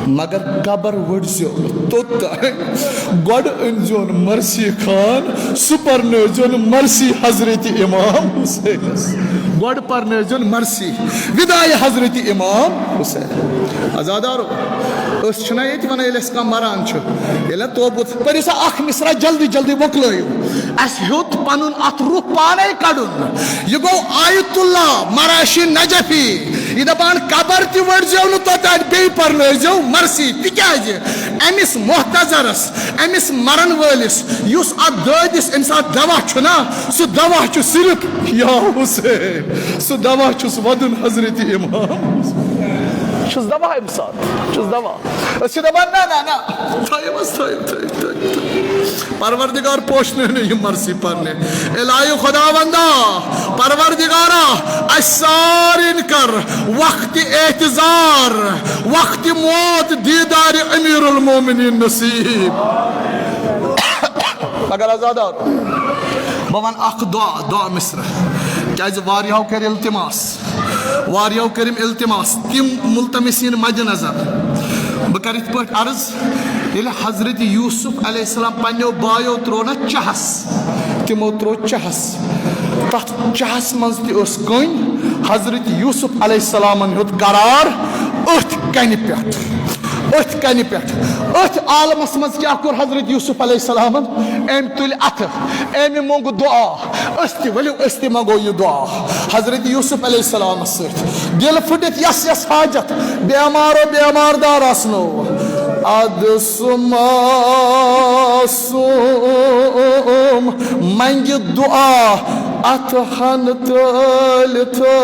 مگر قبر ؤٹزیو نہٕ توٚت تام۔ گۄڈٕ أنۍزیون مرثی خان، سُہ پرنٲوزیون مرثی حضرت امام حسینس۔ گۄڈٕ پرنٲوزیون مرثی، ودایہِ حضرت امام حسین۔ عزادارو، أسۍ چھِنہ ییٚتہِ ونان، ییٚلہِ اَسہِ کانٛہہ مران چھُ، ییٚلہِ نہ توبوٗد، پٔرِو سا اکھ مصرع جلدی جلدی، مۄکلٲیِو۔ اَسہِ ہیوٚت پنُن اتھ روح پانے کڑُن۔ یہِ گوٚو آیت اللہ مرعشی نجفی۔ یہِ دپان، قبر تہِ ؤٹزیو نہٕ توٚتام، بیٚیہِ پرنٲوزیو مرثی۔ تِکیازِ أمِس محتضرس، أمِس مرن وٲلِس، یُس اتھ دٲدِس أمِس اتھ دوا چھُ نا، سُہ دوا چھُ صرف یا حسین، سُہ دوا چھُس ودُن حضرت امام۔ چھُس دوا أمِس اتھ، چھُس دوا۔ أسۍ چھِ دپان، نہ، نہ، نہ، تھٲیِو حظ، تھٲیِو، تھٲیِو، تھٲیِو، تھٲیِو۔ پروردگار پوشنٲے نہٕ یِم مرثی پرنہِ۔ الٰہی خداوندا، پروردگارا، اَسہِ سارِن کر وقت اعتذار، وقت موت دیدار امیر المومنین نصیب۔ مگر عزادار، بہٕ وَنہٕ اکھ دعا، دعا مصرع، کیازِ واریاہو کَرِ التماس۔ واریاہو کٔرِم التماس، تِم ملتمسین مد نظر۔ بہٕ کرٕ یِتھ پٲٹھۍ عرض، ییٚلہِ حضرت یوسف علیہ السلام پننیو بایو ترٛوو نہ چہس، تِمو ترٛوو چہس، تتھ چہس منٛز تہِ ٲس کٔنۍ۔ حضرت یوسف علیہ السلامن ہیوٚت قرار أتھۍ کنہِ پٮ۪ٹھ۔ أتھۍ کنہِ پٮ۪ٹھ، أتھۍ عالمس منٛز کیٛاہ کوٚر حضرت یوسف علیہ السلامن؟ أمۍ تُلۍ اتھٕ، أمۍ مۄنگ دعا۔ أسۍ تہِ، ؤلِو، أسۍ تہِ منٛگو یہِ دعا حضرت یوسف علیہ السلامس سۭتۍ۔ دِل پھٕٹِتھ یس یس حاجت، بیمارو بیمار دار آسنو۔ ادٕ سُہ معصوم منٛگہِ دعا، اتھٕ ہن تٲلۍ تہٕ۔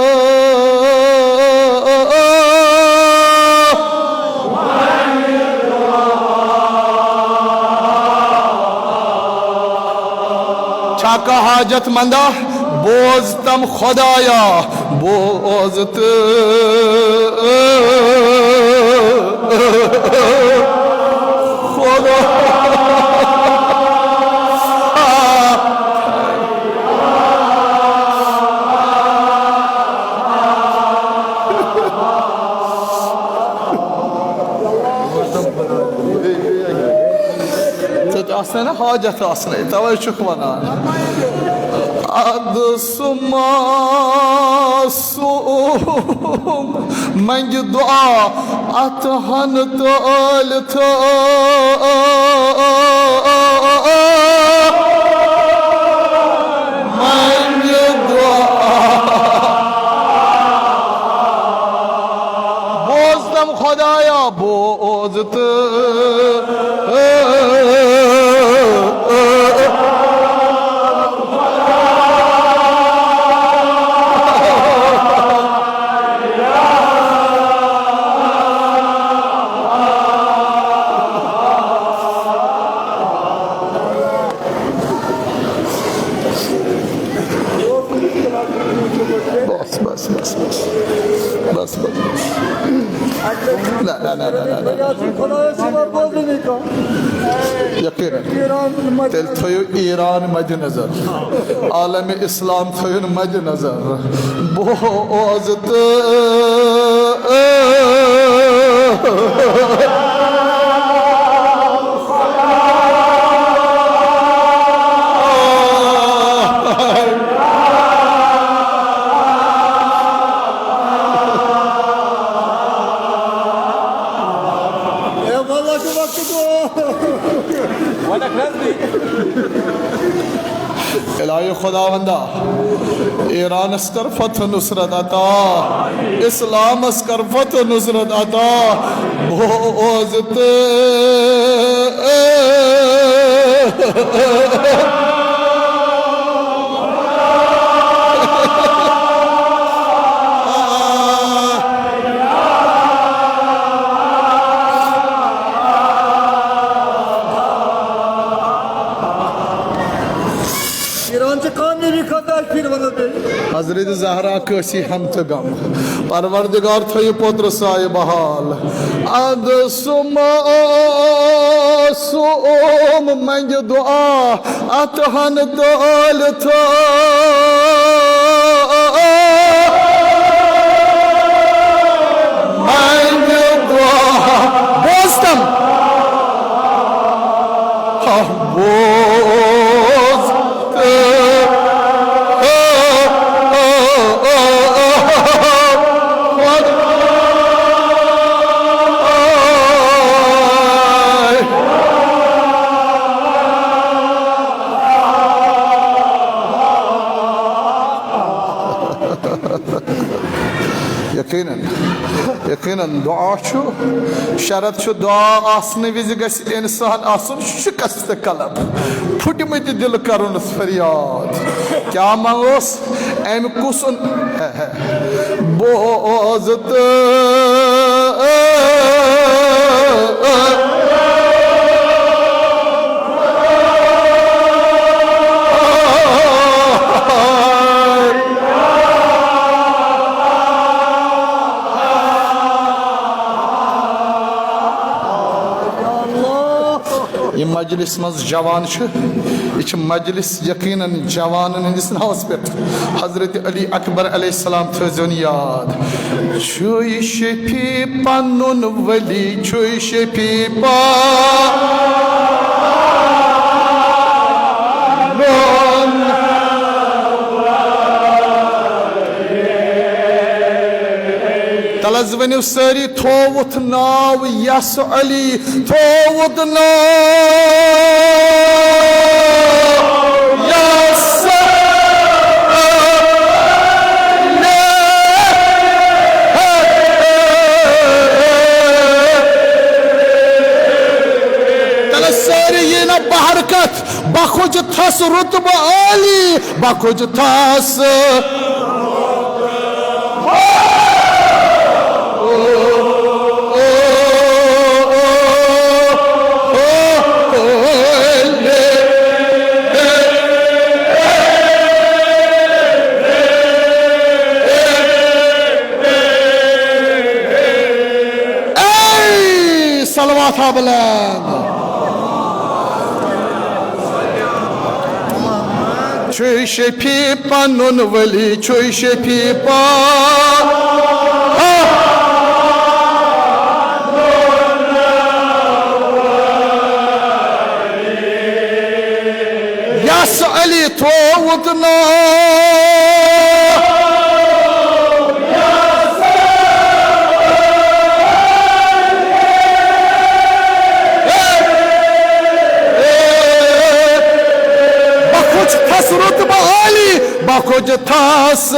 چھا کانٛہہ حاجت مندا؟ بوز تم خدایا، بوز تہٕ خدا۔ چھَنہٕ حاجت آسنَے، تَوَے چھُکھ وَنان۔ اَدٕ سُہ معصوٗم منٛگہِ دُعا، اَتھ ہَن تہٕ ٲلۍ تہٕ منٛگہِ دُعا۔ بوز تم خدایا، بوز تہٕ بس، بس، بس، بس۔ بس، بس، بس۔ نہ، نہ، نہ، نہ، نہ، نہ۔ یقیناً۔ تیٚلہِ تھٲیِو ایران مدِ نظر۔ عالم اسلام تھٲیِن مدِ نظر۔ بوز تہٕ اے واللہ چھُ وقت گوٚو۔ الہی خداوندا، ایرانس کر فتح نصرت عطا، اسلامس کر فتح نصرت عطا۔ بوز تہٕ ایران چھِ کامیٲبی خٲطرٕ اَسہِ پھِرِ وَنان بیٚیہِ۔ حضرت زہرا کٲسی ہم تہٕ غم۔ پروردگار تھٲیِو پوترٕ سایہِ بحال۔ اَدٕ سُہ معصوٗم منٛگہِ دُعا، اَتھ ہَن تہٕ ٲلۍ تہٕ منٛگہِ دُعا۔ بوز تم۔ بوز تہٕ یقیناً، یقیناً دعا چھُ، شرط چھُ، دعا آسنہٕ وِزِ گژھِ انسان آسُن شکستہٕ قلب، پھُٹمٕتہِ دِلہٕ کرُن فریاد۔ کیٛاہ منٛگوس؟ أمۍ کُس اوٚن؟ بوز تہٕ یہِ مجلس منٛز جوان چھِ، یہِ چھِ مجلس یقیناً جوانن ہٕنٛدِس ناوس پٮ۪ٹھ۔ حضرت علی اکبر علیہ السلام تھٲوزیون یاد۔ چھُے شفیع پنُن ولی، چھُے شفیع پنُن۔ تَلہٕ حظ ؤنِو سٲری، تھووُتھ ناو یس علی، تھووُتھ ناو یس علی۔ تَلہٕ سٲری یی نہ بحرکت، بخوج تھس رتبہ عالی، بخوج تھس۔ اے صلوات ہا بلند۔ چھُے شفیع پنُن ولی، چھُے شفیع پنُن۔ پووُت نہ۔ بہ کھوٚت تھس رُتبہٕ عٲلی، بہ کھوٚت تھس۔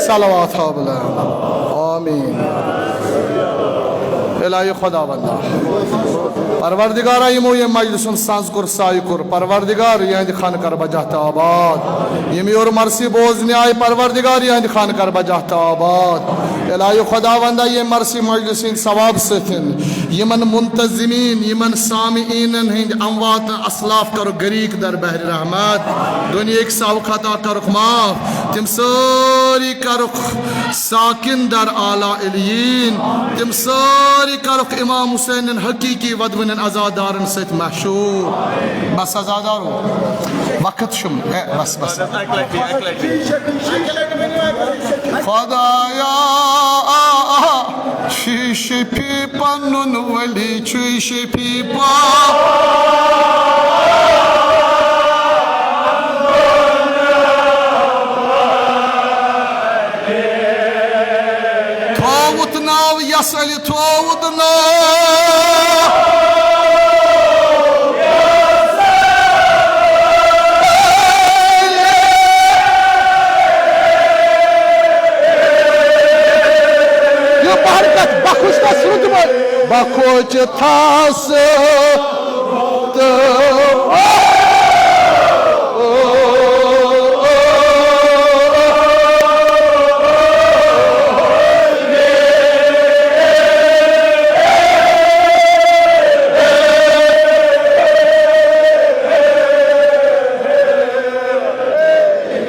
صلوات ہا بلند۔ آمین۔ الہی خداوندا، پروردگارا، یِمو ییٚمہِ مجلسُن سنز کوٚر، سایہِ کوٚر، پروردگار، یِہنٛدِ خانہٕ کر بجاہ تہٕ آباد۔ یِم یورٕ مرثی بوزنہِ آیہِ، پروردگار، یِہنٛدِ خانہٕ کر بجاہ تہٕ آباد۔ الہی خداوندا، ییٚمہِ مرثی مجلسہِ ہٕنٛدِ ثواب سۭتۍ یِمن منتظمین، یِمن سامعینن ہٕنٛدۍ اموات اسلاف کرُکھ غریق در بحر رحمت۔ دُنیہٕکۍ ساو خطا کرُکھ معاف۔ تِم سٲری کرُکھ ساکن در اعلیٰ علیین۔ تِم سٲری کرُکھ امام حسینن حقیقی ودونین عزادارن سۭتۍ محشور۔ بس عزادارو، وقت چھُم، اے، بس، بس۔ خدایا، چھی شفیع پنُن ولی، چھی شفیع پنُن۔ تھووُت ناو یس علی، تھووُت ناو۔ یہِ بہرکت بخش تس رُدمت، بخوچ تھس۔ تہٕ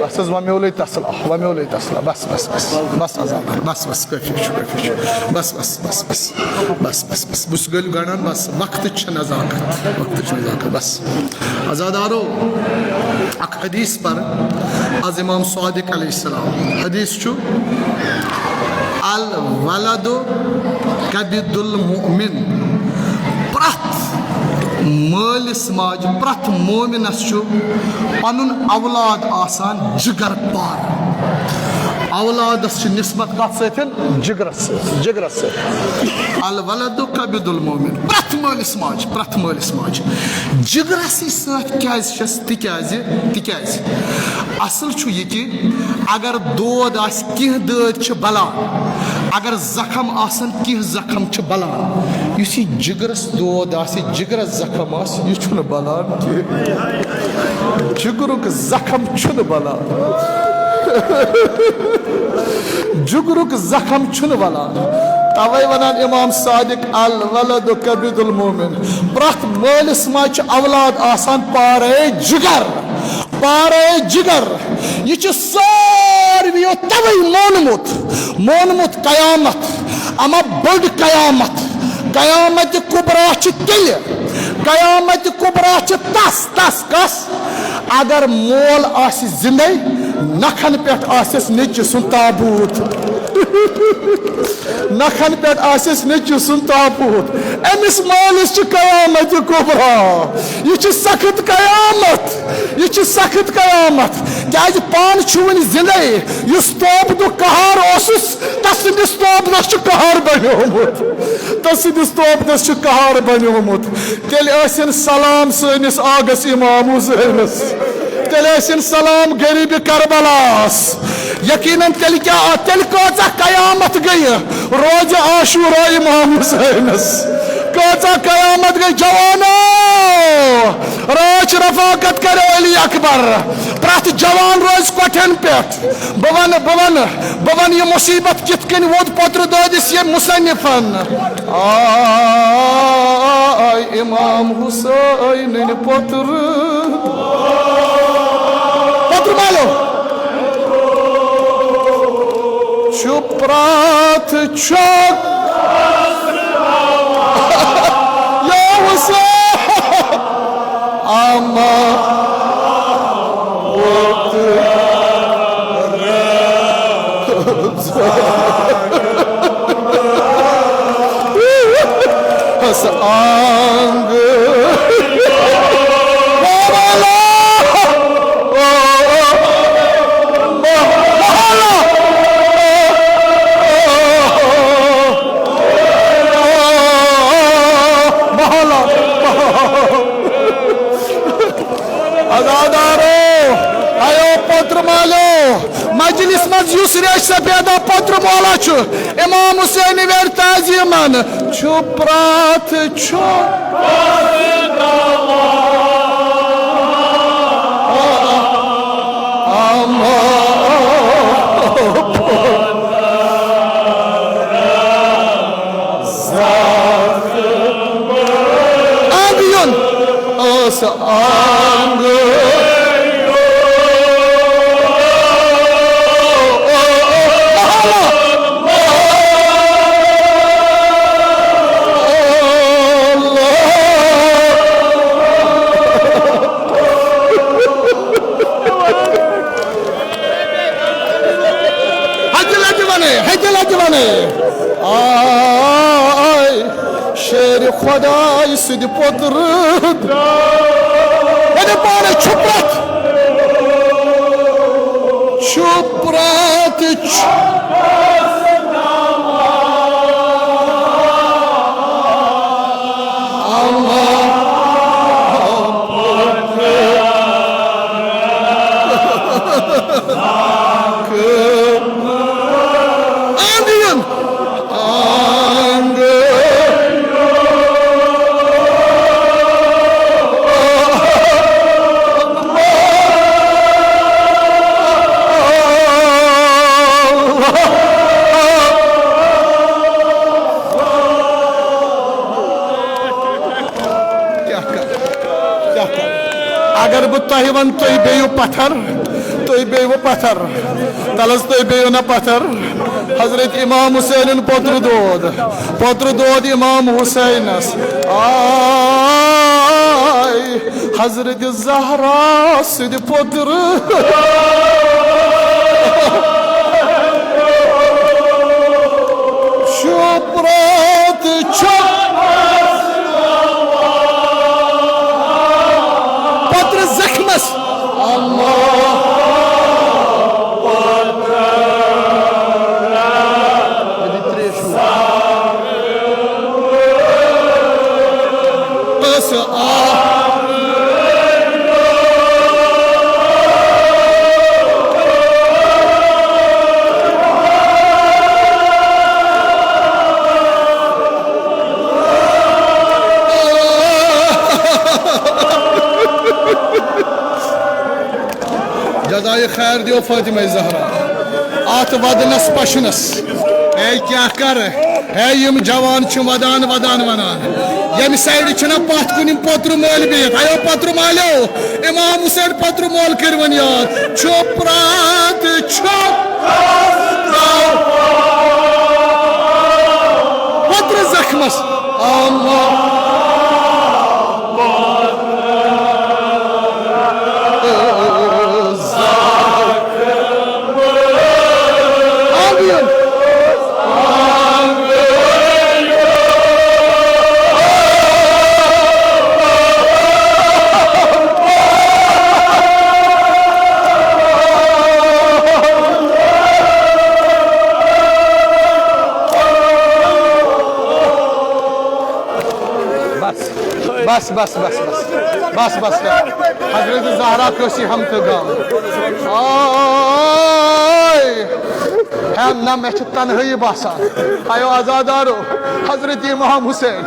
بس حظ، وۄنۍ میولے تسلا، وۄنۍ میولے تسلا، بس، بس، بس، بس، عزادار، بس، بس، کٲفی چھُ، کٲفی چھُ، بس، بس، بس، بس، بس، بس، بس، بہٕ چھُس گٔلۍ گنٛڈان، بس، وقتٕچ چھِ نزاکت، وقتٕچ چھِ نزاکت، بس۔ عزادارو، اکھ حدیث پر از امام صادق علیہ السلام۔ حدیث چھُ، الولد کبد المؤمن۔ پرٛتھ مٲلِس ماجہِ، پرٛتھ مومنس چھُ پنُن اولاد آسان جگر پار۔ اولادس چھِ نسبت کتھ سۭتۍ؟ جگرس سۭتۍ، جگرس سۭتۍ۔ الولد کبد المؤمن، پرٛتھ مٲلِس ماجہِ، پرٛتھ مٲلِس ماجہِ۔ جگرسٕے سۭتۍ کیازِ چھس؟ تِکیازِ، تِکیازِ اصل چھُ یہِ کہِ اگر دود آسہِ، کینٛہہ دٲدۍ چھِ بلان، اگر زخم آسن، کینٛہہ زخم چھِ بلان۔ یُس یہِ جگرس دود آسہِ، جگرس زخم آسہِ، یہِ چھُنہٕ بلان کینٛہہ۔ جگرُک زخم چھُنہٕ بلان۔ جگرُک زخم چھُنہٕ ولان۔ توے ونان امام صادق، الولد کبد المؤمن۔ پرٛتھ مٲلِس ماجہِ چھُ اولاد آسان پارے جگر، پارے جگر۔ یہِ چھُ ساروِیو توے مونمُت، مونمُت قیامت، اما بٔڑ قیامت، قیامت کبریٰ چھِ تیٚلہِ، قیامت کبریٰ چھِ تس، تس کس؟ اگر مول آسہِ زندے، نکھن پٮ۪ٹھ آسٮ۪س نیٚچوِ سُنٛد تابوٗت۔ نکھن پٮ۪ٹھ آسٮ۪س نیٚچوِ سُنٛد تابوٗت۔ أمِس مٲلِس چھِ قیامت کبریٰ۔ یہِ چھِ سخت قیامت۔ یہِ چھِ سخت قیامت۔ کیازِ پانہٕ چھُ وُنہِ زندے۔ یُس توبہٕ دۄہ قہار اوسُس، تسٕنٛدِس توبنس چھُ قہر بنیومُت۔ تسٕنٛدِس توبنس چھُ قہر بنیومُت۔ تیٚلہِ ٲسِن سلام سٲنِس آغس امام حسینس۔ تیٚلہِ ٲسِن سلام غریٖبِ کربلاہس۔ یقیناً تیٚلہِ کیٛاہ، تیٚلہِ کۭژاہ قیامت گٔیہِ روزِ عاشورا امام حسینس۔ کۭژاہ قیامت گٔیہِ جوانو۔ رٲچھ رفاقت کرو علی اکبر۔ پرٛتھ جوان روزِ کۄٹھٮ۪ن پٮ۪ٹھ۔ بہٕ ونہٕ، بہٕ ونہٕ، بہٕ ونہٕ یہِ مصیبت کِتھ کٔنۍ ووت پوترٕ دٲدِس ییٚمۍ مصنفن۔ آے امام حسینٕنۍ پوترٕ۔ پوترٕ مالو۔ چھُ پرٛتھ چھۄکھ۔ یا Ama Has ang. Azadaro, ayo potru malo, majlis manz yus resh sapeda potru mola chu, Imam Hussein ver taziman, chu prat chu. Ama. Angın. Asa angın. Hadi, hadi bana, hadi, hadi bana. Ay, şeri Khuday sidi potrud. Hadi bana, çuprat. Çuprat, çuprat. Amin. کیٛاہ کَرٕ؟ کیٛاہ کَرٕ؟ اگر بہٕ تۄہہِ وَنہٕ، تُہۍ بیٚہِو پَتھر، تُہۍ بیٚہِو پَتھر، تَلہٕ حظ تُہۍ بیٚہِو نہ پَتھر۔ حضرت امام حسینن پوٚتُر دود، پوٚتُر دود امام حسینس۔ آے حضرت زہرا سٕنٛدِ پوٚتُر۔ چھُ پرٛٮ۪تھ چھُ پترِ زخمس۔ اللہ۔ ٲس آ۔ جزایہِ خیر دیو فاطمہ زہرا۔ اتھ ودنس پشنس۔ اے کیاہ کر؟ ہے، یِم جوان چھِ ودان ودان ونان، ییٚمہِ سایڈٕ چھِنہ پتھ کُن یِم پوترٕ مٲلۍ بِہِتھ۔ آیو پوترٕ مالیو، امام حسین پوترٕ مول کٔرۍ وۄنۍ یاد۔ چھُ پرٛان تہٕ چھُ پوترٕ زخمس۔ آما۔ آمین۔ بس، بس، بس، بس، بس، بس، بس، بس۔ حضرت زہرا کٲنٛسہِ ہم تہٕ غم۔ آے۔ ہے نہ، مےٚ چھِ تنہٲیی باسان۔ آیو عزادارو، حضرت امام حسین۔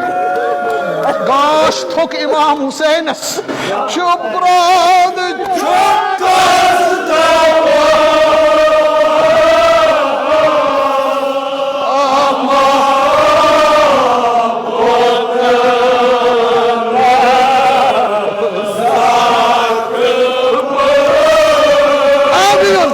گاش تھوٚک امام حسینس۔ چُپ روز، چُپ روز۔ آمین۔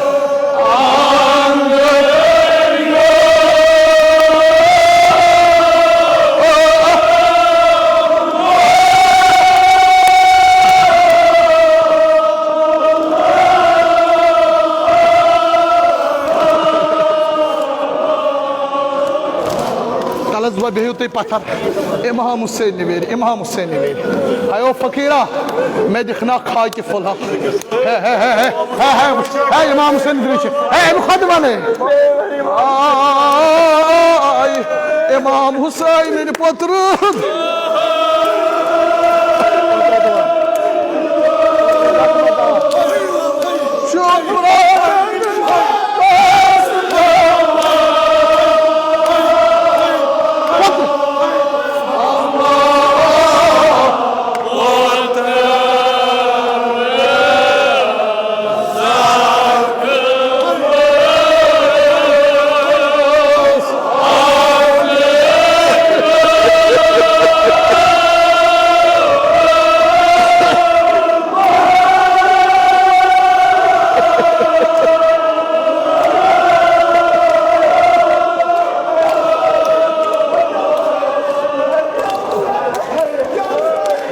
تُہۍ پتھر۔ امام حسین نویری، امام حسین نویری۔ ہیو فقیرا، مےٚ دِکھ نا خاکہِ پھوٚلہ۔ ہے، ہے، ہے، ہے، ہے، ہے، وٕچھ۔ ہے، امام حسین نویری چھِ۔ ہے، اَمہِ کھۄتہٕ وَنَے۔ آے، امام حسین نویری پوٚتُر۔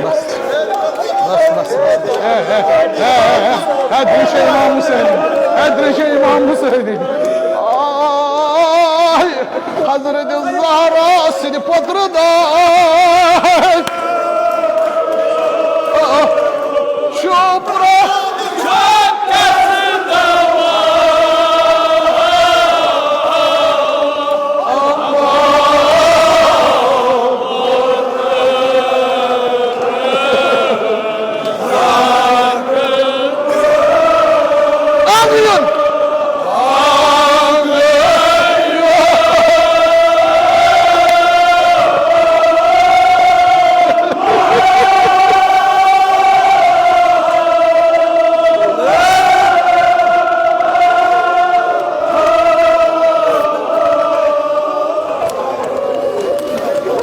بس، بس، بس، بس۔ ہے، ہے، ہے، ہے، ہے، ہے، درٛے چھِ امام حسین۔ ہے، درٛے چھِ امام حسین۔ آے، حضرت زہرا سٕنٛدِ پوٚترٕ داے۔ شوپرا۔ آمین۔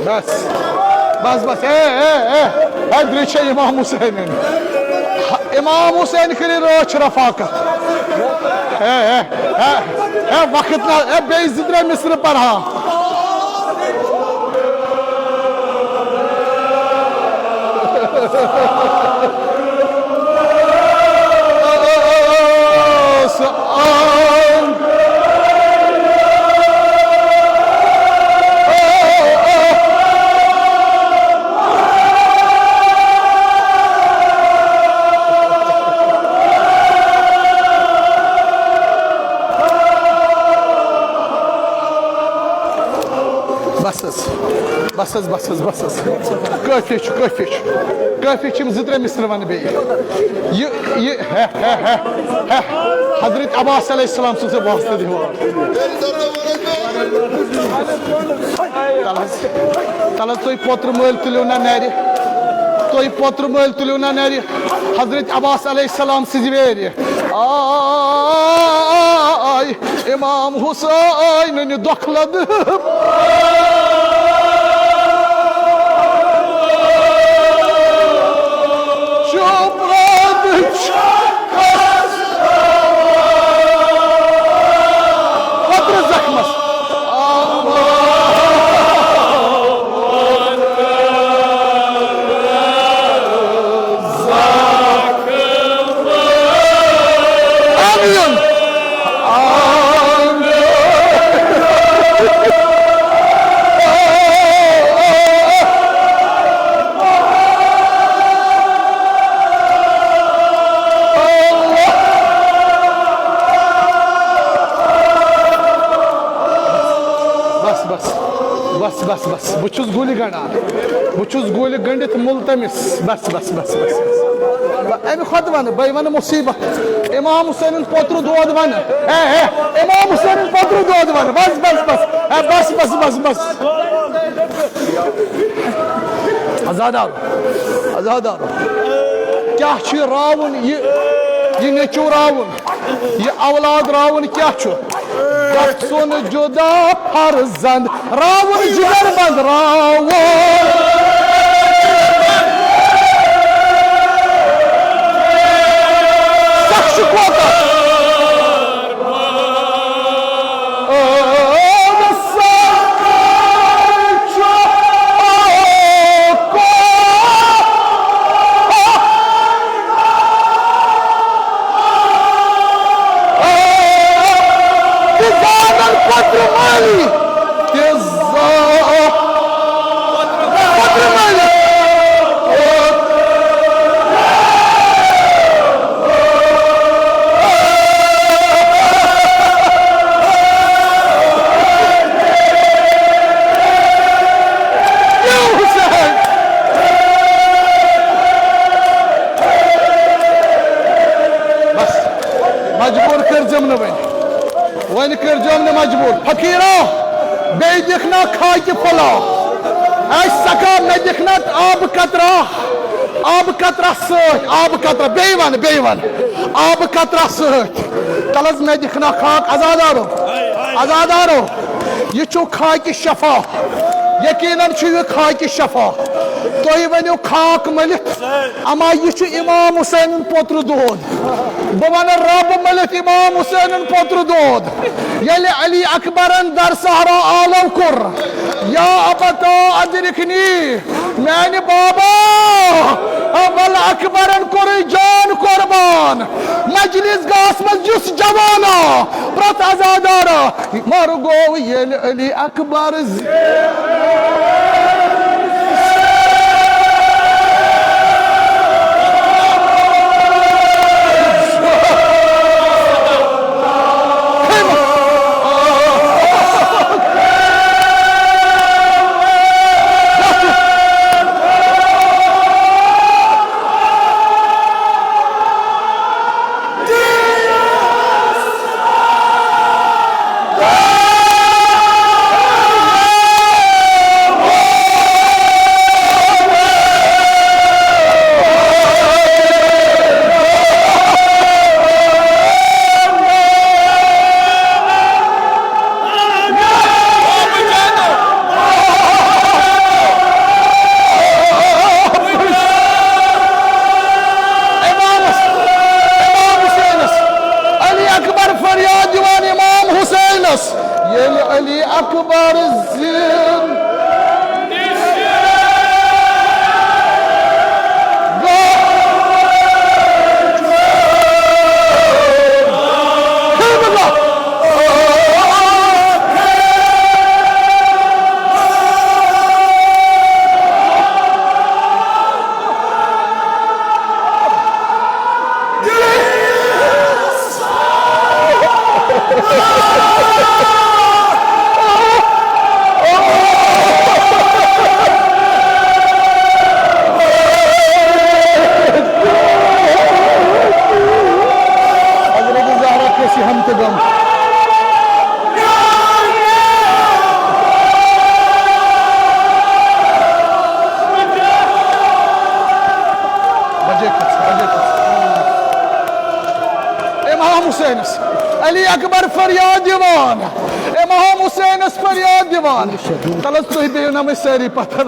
بس، بس، بس، اے، اے، اے، اے، درٛے چھِ امام حسین۔ امام حسین کٔرِو رٲچھ رفاقت۔ اے، اے، اے، اے، وقت نہ، اے، بیٚیہِ زٕ ترٛےٚ مصرٕ پرہا۔ بس حظ، بس حظ، بس حظ، بس حظ۔ کٲفی چھُ، کٲفی چھُ، کٲفی چھِ یِم زٕ ترٛےٚ مصرٕ وَنہٕ بیٚیہِ۔ یہِ، یہِ، ہے، ہے، ہے، ہے، حضرت عباس علیہ السلام سُنٛد چھُ واسطہٕ دِوان۔ تَلہٕ حظ، تَلہٕ حظ تُہۍ پوترٕ مٲلۍ تُلِو نہ نَرِ، تُہۍ پوترٕ مٲلۍ تُلِو نہ نَرِ، حضرت عباس علیہ السلام سٕنٛزِ ویرِ۔ آے امام حسین نہِ دۄکھلہٕ دِم۔ شوپرا بچ۔ پترٕ زخمس۔ آمین۔ آمین۔ بس، بس، بس، بس، بس۔ بہٕ چھُس گُلہِ گنٛڈان۔ بہٕ چھُس گُلہِ گٔنٛڈِتھ مُلتمِس۔ بس، بس، بس، بس، بس۔ بہٕ اَمہِ کھۄتہٕ وَنہٕ، بہٕ وَنہٕ مُصیٖبت۔ اِمام حُسینُن پوترٕ دود وَنہٕ۔ ہے، ہے، اِمام حُسینُن پوترٕ دود وَنہٕ۔ بس، بس، بس۔ ہے، بس، بس، بس، بس۔ عزادارو، عزادارو۔ کیٛاہ چھُ یہِ راوُن، یہِ، یہِ نیٚچوٗ راوُن؟ یہِ اولاد راوُن کیٛاہ چھُ؟ گژھُن جُدا فرزند راوُن، جگر بند راوُن۔ سخ چھُ کوتاہ؟ تہِ زانن پترٕ مٲلی، تہِ زا-، کٔرزیٚم نہٕ وۄنۍ۔ وۄنۍ کٔرزیٚم نہٕ مجبوٗر۔ فقیرا، بیٚیہِ دِکھ نا خاکہِ پھوٚلہ۔ اے سکا، مےٚ دِکھ نا آبہٕ قطرہ۔ آبہٕ قطرہ سۭتۍ، آبہٕ قطرہ، بیٚیہِ وَن، بیٚیہِ وَن۔ آبہٕ قطرہ سۭتۍ۔ تَلہٕ حظ مےٚ دِکھ نا خاک، عزادارو۔ عزادارو، یہِ چھُ خاکہِ شفا۔ یقیناً چھُ یہِ خاکہِ شفا۔ تُہۍ ؤنِو خاک مٔلِتھ۔ اما یہِ چھُ امام حسینُن پوترٕ دود۔ بہٕ ونہٕ رب مٔلِتھ امام حسینُن پوترٕ دود۔ ییٚلہِ علی اکبرن در صحرا عالم کوٚر، یا ابتا ادرکنی، میانہِ بابا، اول اکبرن کوٚرُے جان قربان۔ مجلس گاہس منٛز یُس جوانا، پرٛٮ۪تھ عزادارا، مر گوٚو ییٚلہِ علی اکبر زِ۔ امامس، امام حسینس، علی اکبر فریاد دِوان امام حسینس، ییٚلہِ علی اکبر زِن حضرت زہرا کھٔسۍ ہم تہٕ غم۔ بجے کھٔژ، بجے کھٔژ۔ امام حسینس، علی اکبر فریاد دِوان، امام حسینس فریاد دِوان۔ تلس تُہۍ بیٚہِو نہ مےٚ سٲری پتھر۔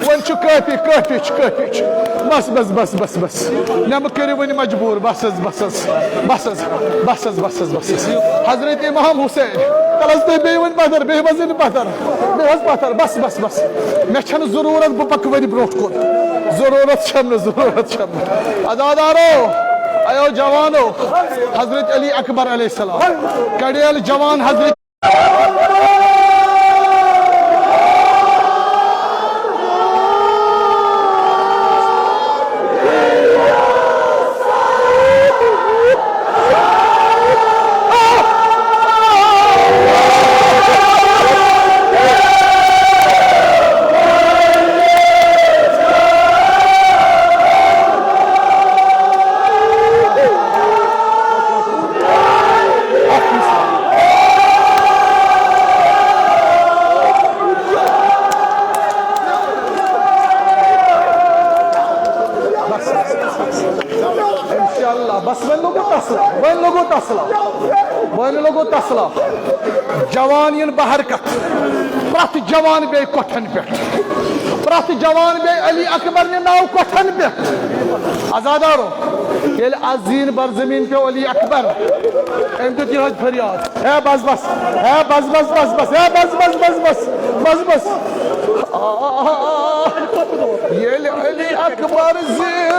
وۄنۍ چھُ کٲفی، کٲفی چھُ، کٲفی چھُ۔ بس، بس، بس، بس، بس۔ مےٚ مہٕ کٔرِو وۄنۍ مجبوٗر۔ بس حظ، بس حظ، بس حظ، بس حظ، بس حظ، بس حظ۔ حضرت امام حسین، تلس تُہۍ بیٚہِو وۄنۍ پتھر، بیٚہِو حظ وۄنۍ پتھر۔ بیٚہِو حظ پتھر، بس، بس، بس۔ مےٚ چھَنہٕ ضروٗرت بہٕ پکہٕ وۄنۍ برونٛٹھ کُن۔ ضروٗرت چھَم نہٕ، ضروٗرت چھَم نہٕ۔ عزادارو، ایو جوانو، حضرت علی اکبر علیہ السلام۔ کڑیل جوان حضرت انشاءاللہ، بس وۄنۍ لوٚگوٕ تسلا، وۄنۍ لوٚگوٕ تسلا، وۄنۍ لوٚگوٕ تسلا۔ جوان یِن بہر کتھ، پرٛٮ۪تھ جوان بیٚیہِ کۄٹھٮ۪ن پٮ۪ٹھ، پرٛٮ۪تھ جوان بیٚیہِ علی اکبر نہِ ناو کۄٹھٮ۪ن پٮ۪ٹھ۔ عزادارو، ییٚلہِ از زیٖن بر زمین پیوٚو علی اکبر، أمۍ دیُت یِہوٚے فریاد، ہے بس بس، ہے بس بس بس بس، ہے بس بس بس بس، بس بس۔ آ، ییٚلہِ علی اکبر زیٖن